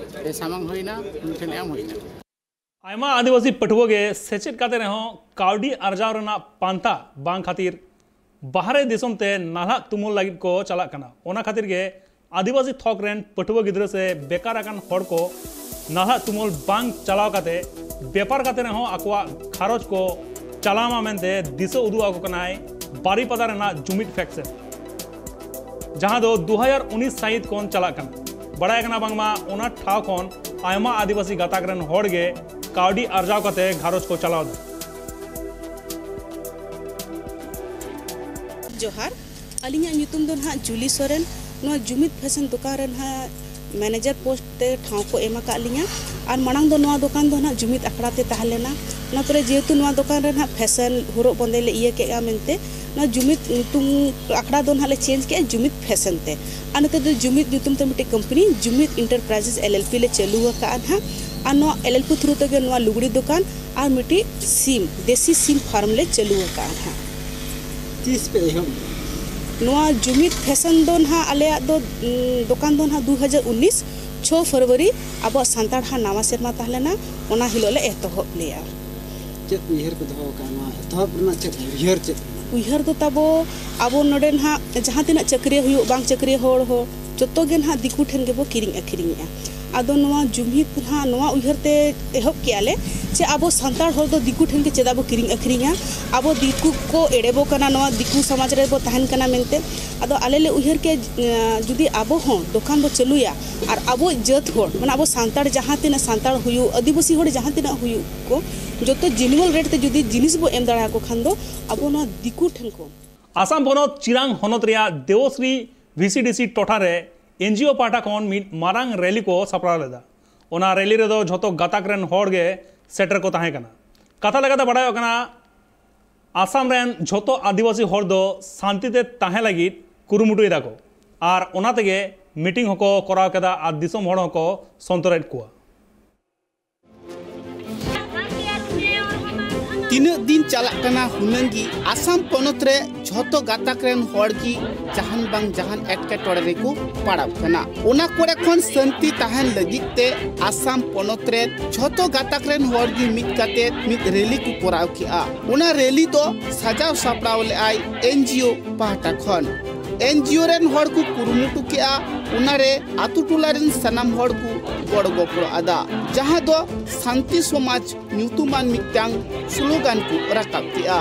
ᱮ, ᱥᱟᱢᱟᱝ ᱦᱩᱭᱱᱟ, ᱩᱱᱤ ᱴᱷᱮᱱ ᱮᱢ ᱦᱩᱭᱱᱟ᱾ ᱟᱭᱢᱟ ᱟᱹᱫᱤᱵᱟᱹᱥᱤ ᱯᱟᱹᱴᱷᱩᱣᱟᱹ ᱜᱮ ᱥᱮᱪᱮᱫ ᱠᱟᱛᱮ ᱨᱮᱦᱚᱸ ᱠᱟᱹᱣᱰᱤ ᱟᱨᱡᱟᱣ ᱨᱮᱱᱟᱜ ᱯᱟᱱᱛᱷᱟ ᱵᱟᱝ ᱠᱷᱟᱹᱛᱤᱨ ᱵᱟᱦᱨᱮ ᱫᱤᱥᱚᱢ ᱛᱮ ᱱᱟᱞᱦᱟ ᱛᱩᱢᱟᱹᱞ ᱞᱟᱹᱜᱤᱫ ᱠᱚ ᱪᱟᱞᱟᱜ ᱠᱟᱱᱟ᱾ ᱚᱱᱟ ᱠᱷᱟᱹᱛᱤᱨ ᱜᱮ ᱟᱹᱫᱤᱵᱟᱹᱥᱤ ᱛᱷᱚᱠ ᱨᱮᱱ ᱯᱟᱹᱴᱷᱩᱣᱟᱹ ᱜᱤᱫᱽᱨᱟᱹ ᱥᱮ ᱵᱮᱠᱟᱨ ᱟᱠᱟᱱ ᱦᱚᱲ ᱠᱚ ᱱᱟᱞᱦᱟ ᱛᱩᱢᱟᱹᱞ ᱵᱟᱝ ᱪᱟᱞᱟᱣ ᱠᱟᱛᱮ ᱵᱮᱯᱟᱨ ᱠᱟᱛᱮ ᱨᱮᱦᱚᱸ ᱟᱠᱚᱣᱟᱜ ᱜᱷᱟᱨᱚᱸᱡᱽ ᱠᱚ ᱪᱟᱞᱟᱣ ᱢᱟ ᱢᱮᱱᱛᱮ ᱫᱤᱥᱟᱹ ᱩᱫᱩᱜ ᱟᱠᱚ ᱠᱟᱱᱟᱭ ᱵᱟᱨᱤᱯᱟᱫᱟ ᱨᱮᱱᱟᱜ ᱡᱩᱢᱤᱫ ᱯᱷᱮᱠᱥᱮᱱ, ᱡᱟᱦᱟᱸ ᱫᱚ ᱫᱩ ᱦᱟᱡᱟᱨ ᱩᱱᱤᱥ ᱥᱟᱹᱦᱤᱛ ᱠᱷᱚᱱ ᱪᱟᱞᱟᱜ ᱠᱟᱱᱟ᱾ ᱵᱟᱲᱟᱭ ᱠᱟᱱᱟ ᱵᱟᱝᱢᱟ ᱚᱱᱟ ᱴᱷᱟᱶ ᱠᱷᱚᱱ ᱟᱭᱢᱟ ᱟᱹᱫᱤᱵᱟᱹᱥᱤ ᱜᱟᱛᱟᱠ ᱨᱮᱱ ᱦᱚᱲ ᱜᱮ ᱠᱟᱹᱣᱰᱤ ᱟᱨᱡᱟᱣ ᱠᱟᱛᱮ ᱜᱷᱟᱨᱚᱸᱡᱽ ᱠᱚ ᱪᱟᱞᱟᱣ ᱮᱫᱟ᱾ ᱡᱚᱦᱟᱨ, ᱟᱹᱞᱤᱧᱟᱜ ᱧᱩᱛᱩᱢ ᱫᱚ ᱱᱟᱦᱟᱜ ᱡᱩᱞᱤ ᱥᱚᱨᱮᱱ᱾ ᱱᱚᱣᱟ ᱡᱩᱢᱤᱫ ᱯᱷᱮᱥᱚᱱ ᱫᱚᱠᱟᱱ ᱨᱮ ᱱᱟᱦᱟᱜ ᱢᱮᱱᱮᱡᱟᱨ ᱯᱳᱥᱴ ᱛᱮ ᱴᱷᱟᱶ ᱠᱚ ᱮᱢ ᱟᱠᱟᱫ ᱞᱤᱧᱟ᱾ ᱟᱨ ᱢᱟᱲᱟᱝ ᱫᱚ ᱱᱚᱣᱟ ᱫᱚᱠᱟᱱ ᱫᱚ ᱱᱟᱦᱟᱜ ᱡᱩᱢᱤᱫ ᱟᱠᱷᱲᱟ ᱛᱮ ᱛᱟᱦᱮᱸ ᱞᱮᱱᱟ᱾ ᱚᱱᱟ ᱯᱚᱨᱮ ᱡᱮᱦᱮᱛᱩ ᱱᱚᱣᱟ ᱫᱚᱠᱟᱱ ᱨᱮ ᱱᱟᱦᱟᱜ ᱯᱷᱮᱥᱚᱱ ᱦᱚᱨᱚᱜ ᱵᱟᱸᱫᱮ ᱞᱮ ᱤᱭᱟᱹ ᱠᱮᱜᱼᱟ ᱢᱮᱱᱛᱮ, ᱱᱚᱣᱟ ᱡᱩᱢᱤᱫ ᱧᱩᱛᱩᱢ ᱟᱠᱷᱲᱟ ᱫᱚ ᱱᱟᱦᱟᱜ ᱞᱮ ᱪᱮᱧᱡᱽ ᱠᱮᱜᱼᱟ ᱡᱩᱢᱤᱫ ᱯᱷᱮᱥᱚᱱ ᱛᱮ᱾ ᱟᱨ ᱱᱤᱛᱚᱜ ᱫᱚ ᱡᱩᱢᱤᱫ ᱧᱩᱛᱩᱢ ᱛᱮ ᱢᱤᱫᱴᱤᱡ ᱠᱳᱢᱯᱟᱱᱤ ᱡᱩᱢᱤᱫ ᱤᱱᱴᱟᱨᱯᱨᱟᱭᱡᱮᱥ ᱮᱞ ᱮᱞ ᱯᱤ ᱞᱮ ᱪᱟᱹᱞᱩ ᱟᱠᱟᱫᱼᱟ ᱱᱟᱦᱟᱜ᱾ ᱟᱨ ᱱᱚᱣᱟ ᱮᱞ ᱮᱞ ᱯᱤ ᱛᱷᱨᱩ ᱛᱮᱜᱮ ᱱᱚᱣᱟ ᱞᱩᱜᱽᱲᱤ ᱫᱚᱠᱟᱱ ᱟᱨ ᱢᱤᱫᱴᱤᱡ ᱥᱤᱢ, ᱫᱮᱥᱤ ᱥᱤᱢ ᱯᱷᱟᱨᱢ ᱞᱮ ᱪᱟᱹᱞᱩ ᱟᱠᱟᱫᱼᱟ ᱱᱟᱦᱟᱜ᱾ ᱛᱤᱥ ᱯᱮ ᱮᱦᱚᱵ ᱞᱮᱫᱟ? ᱱᱚᱣᱟ ᱡᱩᱢᱤᱫ ᱯᱷᱮᱥᱚᱱ ᱫᱚ ᱱᱟᱦᱟᱜ ᱟᱞᱮᱭᱟᱜ ᱫᱚ, ᱩᱸ, ᱫᱚᱠᱟᱱ ᱫᱚ ᱱᱟᱦᱟᱜ ᱫᱩ ᱦᱟᱡᱟᱨ ᱩᱱᱤᱥ ᱪᱷᱚ ᱯᱷᱮᱵᱽᱨᱩᱣᱟᱨᱤ ᱟᱵᱚᱣᱟᱜ ᱥᱟᱱᱛᱟᱲ ᱦᱟᱜ ᱱᱟᱣᱟ ᱥᱮᱨᱢᱟ ᱛᱟᱦᱮᱸ ᱞᱮᱱᱟ, ᱚᱱᱟ ᱦᱤᱞᱳᱜ ᱞᱮ ᱮᱛᱚᱦᱚᱵ ᱞᱮᱜᱼᱟ᱾ ᱪᱮᱫ ᱩᱭᱦᱟᱹᱨ ᱯᱮ ᱫᱚᱦᱚ ᱟᱠᱟᱫᱼᱟ ᱱᱚᱣᱟ ᱮᱛᱚᱦᱚᱵ ᱨᱮᱱᱟᱜ? ᱪᱮᱫ ᱩᱭᱦᱟᱹᱨ, ᱪᱮᱫ ᱢᱮᱱᱟᱜᱼᱟ? ᱩᱭᱦᱟᱹᱨ ᱫᱚ ᱛᱟᱵᱚ, ᱟᱵᱚ ᱱᱚᱰᱮ ᱱᱟᱦᱟᱜ ᱡᱟᱦᱟᱸ ᱛᱤᱱᱟᱹᱜ ᱪᱟᱹᱠᱨᱤᱭᱟᱹ ᱦᱩᱭᱩᱜ, ᱵᱟᱝ ᱪᱟᱹᱠᱨᱤᱭᱟᱹ ᱦᱚᱲ ᱦᱚᱸ, ᱡᱚᱛᱚ ᱜᱮ ᱱᱟᱦᱟᱜ ᱫᱤᱠᱩ ᱴᱷᱮᱱ ᱜᱮᱵᱚ ᱠᱤᱨᱤᱧ ᱟᱹᱠᱷᱨᱤᱧᱮᱜᱼᱟ᱾ ᱟᱫᱚ ᱱᱚᱣᱟ ᱡᱩᱢᱤᱫ ᱱᱟᱦᱟᱜ ᱱᱚᱣᱟ ᱩᱭᱦᱟᱹᱨ ᱛᱮ ᱮᱦᱚᱵ ᱠᱮᱜᱼᱟ ᱞᱮ ᱡᱮ ᱟᱵᱚ ᱥᱟᱱᱛᱟᱲ ᱦᱚᱲ ᱫᱚ ᱫᱤᱠᱩ ᱴᱷᱮᱱ ᱜᱮ ᱪᱮᱫᱟᱜ ᱵᱚ ᱠᱤᱨᱤᱧ ᱟᱹᱠᱷᱨᱤᱧᱟ? ᱟᱵᱚ ᱫᱤᱠᱩ ᱠᱚ ᱮᱲᱮ ᱵᱚ ᱠᱟᱱᱟ, ᱱᱚᱣᱟ ᱫᱤᱠᱩ ᱥᱚᱢᱟᱡᱽ ᱨᱮᱵᱚ ᱛᱟᱦᱮᱱ ᱠᱟᱱᱟ ᱢᱮᱱᱛᱮ᱾ ᱟᱫᱚ ᱟᱞᱮ ᱞᱮ ᱩᱭᱦᱟᱹᱨ ᱠᱮᱜᱼᱟ, ᱡᱩᱫᱤ ᱟᱵᱚ ᱦᱚᱸ ᱫᱚᱠᱟᱱ ᱵᱚ ᱪᱟᱹᱞᱩᱭᱟ ᱟᱨ ᱟᱵᱚ ᱡᱟᱹᱛ ᱦᱚᱲ, ᱢᱟᱱᱮ ᱟᱵᱚ ᱥᱟᱱᱛᱟᱲ ᱡᱟᱦᱟᱸ ᱛᱤᱱᱟᱹᱜ ᱥᱟᱱᱛᱟᱲ ᱦᱩᱭᱩᱜ, ᱟᱹᱫᱤᱵᱟᱹᱥᱤ ᱦᱚᱲ ᱡᱟᱦᱟᱸ ᱛᱤᱱᱟᱹᱜ ᱦᱩᱭᱩᱜ ᱠᱚ, ᱡᱚᱛᱚ ᱡᱮᱱᱩᱣᱟᱞ ᱨᱮᱴ ᱛᱮ ᱡᱩᱫᱤ ᱡᱤᱱᱤᱥ ᱵᱚ ᱮᱢ ᱫᱟᱲᱮᱭᱟᱠᱚ ᱠᱷᱟᱱ ᱫᱚ ᱟᱵᱚ ᱱᱚᱣᱟ ᱫᱤᱠᱩ ᱴᱷᱮᱱ ᱠᱚ ᱟᱥᱟᱢ ᱯᱚᱱᱚᱛ ᱪᱤᱨᱟᱝ ᱦᱚᱱᱚᱛ ᱨᱮᱭᱟᱜ ᱫᱮᱣᱥᱨᱤ ᱵᱷᱤᱥᱤᱰᱤᱥᱤ ᱴᱚᱴᱷᱟ ᱨᱮ ᱮᱱᱡᱤᱳ ᱯᱟᱦᱴᱟ ᱠᱷᱚᱱ ᱢᱤᱫ ᱢᱟᱨᱟᱝ ᱨᱮᱞᱤ ᱠᱚ ᱥᱟᱯᱲᱟᱣ ᱞᱮᱫᱟ᱾ ᱚᱱᱟ ᱨᱮᱞᱤ ᱨᱮᱫᱚ ᱡᱷᱚᱛᱚ ᱜᱟᱛᱟᱠ ᱨᱮᱱ ᱦᱚᱲ ᱜᱮ ᱥᱮᱴᱮᱨ ᱠᱚ ᱛᱟᱦᱮᱸ ᱠᱟᱱᱟ᱾ ᱠᱟᱛᱷᱟ ᱞᱮᱠᱟᱛᱮ ᱵᱟᱲᱟᱭᱚᱜ ᱠᱟᱱᱟ, ᱟᱥᱟᱢ ᱨᱮᱱ ᱡᱷᱚᱛᱚ ᱟᱹᱫᱤᱵᱟᱹᱥᱤ ᱦᱚᱲ ᱫᱚ ᱥᱟᱱᱛᱤ ᱛᱮ ᱛᱟᱦᱮᱸ ᱞᱟᱹᱜᱤᱫ ᱠᱩᱨᱩᱢᱩᱴᱩᱭ ᱫᱟᱠᱚ ᱟᱨ ᱚᱱᱟ ᱛᱮᱜᱮ ᱢᱤᱴᱤᱝ ᱦᱚᱸᱠᱚ ᱠᱚᱨᱟᱣ ᱠᱮᱫᱟ ᱟᱨ ᱫᱤᱥᱚᱢ ᱦᱚᱲ ᱦᱚᱸᱠᱚ ᱥᱚᱱᱛᱚᱨᱮᱫ ᱠᱚᱣᱟ᱾ ᱛᱤᱱᱟᱹᱜ ᱫᱤᱱ ᱪᱟᱞᱟᱜ ᱠᱟᱱᱟ ᱦᱩᱱᱟᱹᱝ ᱜᱮ ᱟᱥᱟᱢ ᱯᱚᱱᱚᱛ ᱨᱮ ᱡᱷᱚᱛᱚ ᱜᱟᱛᱟᱠ ᱨᱮᱱ ᱦᱚᱲ ᱜᱮ ᱡᱟᱦᱟᱱ ᱵᱟᱝ ᱡᱟᱦᱟᱱ ᱮᱴᱠᱮᱴᱚᱬᱮ ᱨᱮᱠᱚ ᱯᱟᱲᱟᱣ ᱠᱟᱱᱟ᱾ ᱚᱱᱟ ᱠᱚᱨᱮ ᱠᱷᱚᱱ ᱥᱟᱹᱱᱛᱤ ᱛᱟᱦᱮᱱ ᱞᱟᱹᱜᱤᱫ ᱛᱮ ᱟᱥᱟᱢ ᱯᱚᱱᱚᱛ ᱨᱮ ᱡᱷᱚᱛᱚ ᱜᱟᱛᱟᱠ ᱨᱮᱱ ᱦᱚᱲ ᱜᱮ ᱢᱤᱫ ᱠᱟᱛᱮ ᱢᱤᱫ ᱨᱮᱞᱤ ᱠᱚ ᱠᱚᱨᱟᱣ ᱠᱮᱜᱼᱟ᱾ ᱚᱱᱟ ᱨᱮᱞᱤ ᱫᱚ ᱥᱟᱡᱟᱣ ᱥᱟᱯᱲᱟᱣ ᱞᱮᱜᱼᱟᱭ ᱮᱱᱡᱤᱳ ᱯᱟᱦᱴᱟ ᱠᱷᱚᱱ᱾ ᱮᱱᱡᱤᱳ ᱨᱮᱱ ᱦᱚᱲ ᱠᱚ ᱠᱩᱨᱩᱢᱩᱴᱩ ᱠᱮᱜᱼᱟ, ᱚᱱᱟᱨᱮ ᱟᱛᱳ ᱴᱚᱞᱟ ᱨᱮᱱ ᱥᱟᱱᱟᱢ ᱦᱚᱲ ᱠᱚ ᱜᱚᱲᱚ ᱜᱚᱯᱚᱲᱚ ᱟᱫᱟ, ᱡᱟᱦᱟᱸ ᱫᱚ ᱥᱟᱱᱛᱤ ᱥᱚᱢᱟᱡᱽ ᱧᱩᱛᱩᱢᱟᱱ ᱢᱤᱫᱴᱟᱝ ᱥᱞᱳᱜᱟᱱ ᱠᱚ ᱨᱟᱠᱟᱵ ᱠᱮᱜᱼᱟ᱾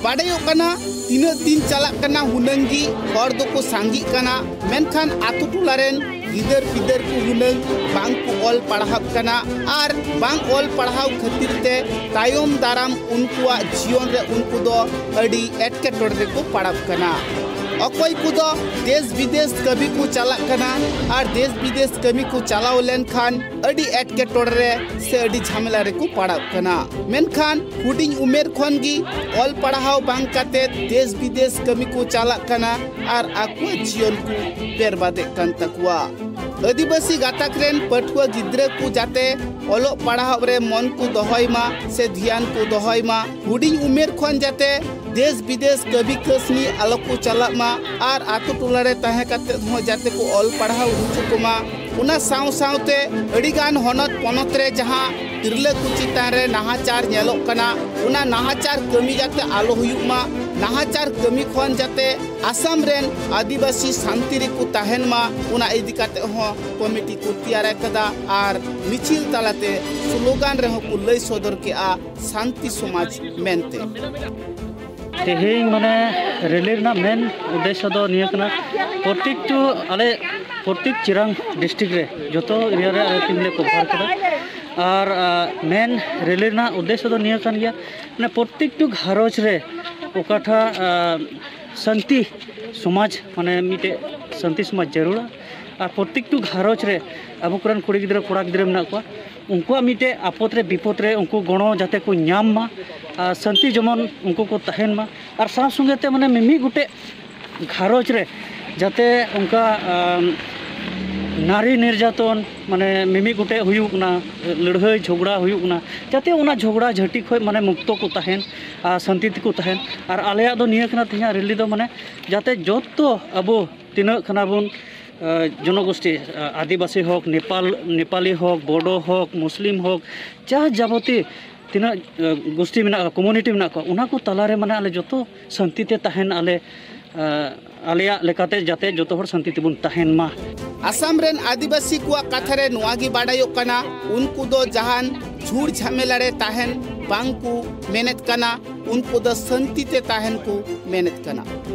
ᱵᱟᱰᱟᱭᱚᱜ ᱠᱟᱱᱟ, ᱛᱤᱱᱟᱹᱜ ᱫᱤᱱ ᱪᱟᱞᱟᱜ ᱠᱟᱱᱟ ᱦᱩᱱᱟᱹᱝ ᱜᱮ ᱦᱚᱲ ᱫᱚᱠᱚ ᱥᱟᱸᱜᱮᱜ ᱠᱟᱱᱟ, ᱢᱮᱱᱠᱷᱟᱱ ᱟᱛᱳ ᱴᱚᱞᱟ ᱨᱮᱱ ᱜᱤᱫᱟᱹᱨ ᱯᱤᱫᱟᱹᱨ ᱠᱚ ᱦᱩᱱᱟᱹᱝ ᱵᱟᱝ ᱠᱚ ᱚᱞ ᱯᱟᱲᱦᱟᱜ ᱠᱟᱱᱟ ᱟᱨ ᱵᱟᱝ ᱚᱞ ᱯᱟᱲᱦᱟᱣ ᱠᱷᱟᱹᱛᱤᱨ ᱛᱮ ᱛᱟᱭᱚᱢ ᱫᱟᱨᱟᱢ ᱩᱱᱠᱩᱣᱟᱜ ᱡᱤᱭᱚᱱ ᱨᱮ ᱩᱱᱠᱩ ᱫᱚ ᱟᱹᱰᱤ ᱮᱴᱠᱮᱴᱚᱬᱮ ᱨᱮᱠᱚ ᱯᱟᱲᱟᱜ ᱠᱟᱱᱟ᱾ ᱚᱠᱚᱭ ᱠᱚᱫᱚ ᱫᱮᱥ ᱵᱤᱫᱮᱥ ᱠᱟᱹᱢᱤ ᱠᱚ ᱪᱟᱞᱟᱜ ᱠᱟᱱᱟ ᱟᱨ ᱫᱮᱥ ᱵᱤᱫᱮᱥ ᱠᱟᱹᱢᱤ ᱠᱚ ᱪᱟᱞᱟᱣ ᱞᱮᱱᱠᱷᱟᱱ ᱟᱹᱰᱤ ᱮᱴᱠᱮᱴᱚᱬᱮ ᱨᱮ ᱥᱮ ᱟᱹᱰᱤ ᱡᱷᱟᱢᱮᱞᱟ ᱨᱮᱠᱚ ᱯᱟᱲᱟᱜ ᱠᱟᱱᱟ᱾ ᱢᱮᱱᱠᱷᱟᱱ ᱦᱩᱰᱤᱧ ᱩᱢᱮᱨ ᱠᱷᱚᱱ ᱜᱮ ᱚᱞ ᱯᱟᱲᱦᱟᱣ ᱵᱟᱝ ᱠᱟᱛᱮ ᱫᱮᱥ ᱵᱤᱫᱮᱥ ᱠᱟᱹᱢᱤ ᱠᱚ ᱪᱟᱞᱟᱜ ᱠᱟᱱᱟ ᱟᱨ ᱟᱠᱚᱣᱟᱜ ᱡᱤᱭᱚᱱ ᱠᱚ ᱵᱮᱨᱵᱟᱫᱮᱫ ᱠᱟᱱ ᱛᱟᱠᱚᱣᱟ᱾ ᱟᱹᱫᱤᱵᱟᱹᱥᱤ ᱜᱟᱛᱟᱠ ᱨᱮᱱ ᱯᱟᱹᱴᱷᱩᱣᱟᱹ ᱜᱤᱫᱽᱨᱟᱹ ᱠᱚ ᱡᱟᱛᱮ ᱚᱞᱚᱜ ᱯᱟᱲᱦᱟᱣ ᱨᱮ ᱢᱚᱱ ᱠᱚ ᱫᱚᱦᱚᱭ ᱢᱟ ᱥᱮ ᱫᱷᱮᱭᱟᱱ ᱠᱚ ᱫᱚᱦᱚᱭ ᱢᱟ, ᱦᱩᱰᱤᱧ ᱩᱢᱮᱨ ᱠᱷᱚᱱ ᱡᱟᱛᱮ ᱫᱮᱥ ᱵᱤᱫᱮᱥ ᱠᱟᱹᱢᱤ ᱠᱟᱹᱥᱱᱤ ᱟᱞᱚ ᱠᱚ ᱪᱟᱞᱟᱜ ᱢᱟ ᱟᱨ ᱟᱛᱳ ᱴᱚᱞᱟ ᱨᱮ ᱛᱟᱦᱮᱸ ᱠᱟᱛᱮ ᱦᱚᱸ ᱡᱟᱛᱮ ᱠᱚ ᱚᱞ ᱯᱟᱲᱦᱟᱣ ᱦᱚᱪᱚ ᱠᱚᱢᱟ᱾ ᱚᱱᱟ ᱥᱟᱶ ᱥᱟᱶᱛᱮ ᱟᱹᱰᱤᱜᱟᱱ ᱦᱚᱱᱚᱛ ᱯᱚᱱᱚᱛ ᱨᱮ ᱡᱟᱦᱟᱸ ᱛᱤᱨᱞᱟᱹ ᱠᱚ ᱪᱮᱛᱟᱱ ᱨᱮ ᱱᱟᱦᱟᱪᱟᱨ ᱧᱮᱞᱚᱜ ᱠᱟᱱᱟ, ᱚᱱᱟ ᱱᱟᱦᱟᱪᱟᱨ ᱠᱟᱹᱢᱤ ᱡᱟᱛᱮ ᱟᱞᱚ ᱦᱩᱭᱩᱜ ᱢᱟ, ᱱᱟᱦᱟᱪᱟᱨ ᱠᱟᱹᱢᱤ ᱠᱷᱚᱱ ᱡᱟᱛᱮ ᱟᱥᱟᱢ ᱨᱮᱱ ᱟᱹᱫᱤᱵᱟᱹᱥᱤ ᱥᱟᱱᱛᱤ ᱨᱮᱠᱚ ᱛᱟᱦᱮᱱ ᱢᱟ, ᱚᱱᱟ ᱤᱫᱤ ᱠᱟᱛᱮ ᱦᱚᱸ ᱠᱚᱢᱤᱴᱤ ᱠᱚ ᱛᱮᱭᱟᱨ ᱟᱠᱟᱫᱟ ᱟᱨ ᱢᱤᱪᱷᱤᱞ ᱛᱟᱞᱟᱛᱮ ᱥᱞᱳᱜᱟᱱ ᱨᱮᱦᱚᱸ ᱠᱚ ᱞᱟᱹᱭ ᱥᱚᱫᱚᱨ ᱠᱮᱜᱼᱟ ᱥᱟᱱᱛᱤ ᱥᱚᱢᱟᱡᱽ ᱢᱮᱱᱛᱮ᱾ ᱛᱮᱦᱮᱧ ᱢᱟᱱᱮ ᱨᱮᱞᱤ ᱨᱮᱱᱟᱜ ᱢᱮᱱ ᱩᱫᱽᱫᱮᱥᱥᱚ ᱫᱚ ᱱᱤᱭᱟᱹ ᱠᱟᱱᱟ, ᱯᱨᱚᱛᱮᱠᱴᱩ ᱟᱞᱮ ᱯᱨᱚᱛᱮᱠ ᱪᱤᱨᱟᱝ ᱰᱤᱥᱴᱨᱤᱠᱴ ᱨᱮ ᱡᱚᱛᱚ ᱮᱨᱤᱭᱟ ᱨᱮ ᱟᱞᱮ ᱴᱤᱢ ᱞᱮ ᱠᱚᱵᱷᱟᱨ ᱠᱮᱫᱟ᱾ ᱟᱨ ᱢᱮᱱ ᱨᱮᱞᱤ ᱨᱮᱱᱟᱜ ᱩᱫᱽᱫᱮᱥᱥᱚ ᱫᱚ ᱱᱤᱭᱟᱹ ᱠᱟᱱ ᱜᱮᱭᱟ, ᱢᱟᱱᱮ ᱯᱨᱚᱛᱮᱠᱴᱩ ᱜᱷᱟᱨᱚᱸᱡᱽ ᱨᱮ ᱚᱠᱟᱴᱟᱜ ᱥᱟᱱᱛᱤ ᱥᱚᱢᱟᱡᱽ, ᱢᱟᱱᱮ ᱢᱤᱫᱴᱮᱡ ᱥᱟᱱᱛᱤ ᱥᱚᱢᱟᱡᱽ ᱡᱟᱹᱨᱩᱲᱟ᱾ ᱟᱨ ᱯᱨᱚᱛᱮᱠᱴᱩ ᱜᱷᱟᱨᱚᱸᱡᱽ ᱨᱮ ᱟᱵᱚ ᱠᱚᱨᱮᱱ ᱠᱩᱲᱤ ᱜᱤᱫᱽᱨᱟᱹ ᱠᱚᱲᱟ ᱜᱤᱫᱽᱨᱟᱹ ᱢᱮᱱᱟᱜ ᱠᱚᱣᱟ, ᱩᱱᱠᱩᱣᱟᱜ ᱢᱤᱫᱴᱮᱡ ᱟᱯᱚᱫ ᱨᱮ ᱵᱤᱯᱚᱫ ᱨᱮ ᱩᱱᱠᱩ ᱜᱚᱲᱚ ᱡᱟᱛᱮ ᱠᱚ ᱧᱟᱢ ᱢᱟ, ᱟᱨ ᱥᱟᱱᱛᱤ ᱡᱮᱢᱚᱱ ᱩᱱᱠᱩ ᱠᱚ ᱛᱟᱦᱮᱱ ᱢᱟ᱾ ᱟᱨ ᱥᱟᱶ ᱥᱚᱸᱜᱮ ᱛᱮ ᱢᱟᱱᱮ ᱢᱤᱢᱤᱫ ᱜᱚᱴᱮᱡ ᱜᱷᱟᱨᱚᱸᱡᱽ ᱨᱮ ᱡᱟᱛᱮ ᱚᱱᱠᱟ ᱟᱢ, ᱱᱟᱨᱤ ᱱᱤᱨᱡᱟᱛᱚᱱ ᱢᱟᱱᱮ ᱢᱤᱢᱤᱫ ᱜᱚᱴᱮᱡ ᱦᱩᱭᱩᱜ ᱠᱟᱱᱟ, ᱞᱟᱹᱲᱦᱟᱹᱭ ᱡᱷᱚᱜᱽᱲᱟ ᱦᱩᱭᱩᱜ ᱠᱟᱱᱟ, ᱡᱟᱛᱮ ᱚᱱᱟ ᱡᱷᱚᱜᱽᱲᱟ ᱡᱷᱟᱹᱴᱤ ᱠᱷᱚᱡ ᱢᱟᱱᱮ ᱢᱩᱠᱛᱚ ᱠᱚ ᱛᱟᱦᱮᱱ ᱟᱨ ᱥᱟᱱᱛᱤ ᱛᱮᱠᱚ ᱛᱟᱦᱮᱱ᱾ ᱟᱨ ᱟᱞᱮᱭᱟᱜ ᱫᱚ ᱱᱤᱭᱟᱹ ᱠᱟᱱᱟ ᱛᱮᱦᱮᱧᱟᱜ ᱨᱮᱞᱤ ᱫᱚ ᱢᱟᱱᱮ ᱡᱟᱛᱮ ᱡᱚᱛᱚ ᱟᱵᱚ ᱛᱤᱱᱟᱹᱜ ᱠᱟᱱᱟ ᱵᱚᱱ ᱡᱚᱱᱚᱜᱳᱥᱴᱤ, ᱟᱹᱫᱤᱵᱟᱹᱥᱤ ᱦᱳᱠ, ᱱᱮᱯᱟᱞ ᱱᱮᱯᱟᱞᱤ ᱦᱳᱠ, ᱵᱳᱰᱳ ᱦᱳᱠ, ᱢᱩᱥᱞᱤᱢ ᱦᱳᱠ, ᱡᱟ ᱡᱟᱵᱚᱛᱤ ᱛᱤᱱᱟᱹᱜ ᱜᱳᱥᱴᱤ ᱢᱮᱱᱟᱜ ᱠᱚᱣᱟ, ᱠᱚᱢᱤᱭᱩᱱᱤᱴᱤ ᱢᱮᱱᱟᱜ ᱠᱚᱣᱟ, ᱚᱱᱟ ᱠᱚ ᱛᱟᱞᱟᱨᱮ ᱢᱟᱱᱮ ᱟᱞᱮ ᱡᱚᱛᱚ ᱥᱟᱱᱛᱤ ᱛᱮ ᱛᱟᱦᱮᱱ ᱟᱞᱮ, ᱟᱞᱮᱭᱟᱜ ᱞᱮᱠᱟᱛᱮ ᱡᱟᱛᱮ ᱡᱚᱛᱚ ᱦᱚᱲ ᱥᱟᱱᱛᱤ ᱛᱮᱵᱚᱱ ᱛᱟᱦᱮᱱ ᱢᱟ᱾ ᱟᱥᱟᱢ ᱨᱮᱱ ᱟᱹᱫᱤᱵᱟᱹᱥᱤ ᱠᱚᱣᱟᱜ ᱠᱟᱛᱷᱟ ᱨᱮ ᱱᱚᱣᱟ ᱜᱮ ᱵᱟᱰᱟᱭᱚᱜ ᱠᱟᱱᱟ, ᱩᱱᱠᱩ ᱫᱚ ᱡᱟᱦᱟᱱ ᱡᱷᱩᱲ ᱡᱷᱟᱢᱮᱞᱟ ᱨᱮ ᱛᱟᱦᱮᱱ ᱵᱟᱝ ᱠᱚ ᱢᱮᱱᱮᱫ ᱠᱟᱱᱟ, ᱩᱱᱠᱩ ᱫᱚ ᱥᱟᱱᱛᱤ ᱛᱮ ᱛᱟᱦᱮᱱ ᱠᱚ ᱢᱮᱱᱮᱫ ᱠᱟᱱᱟ᱾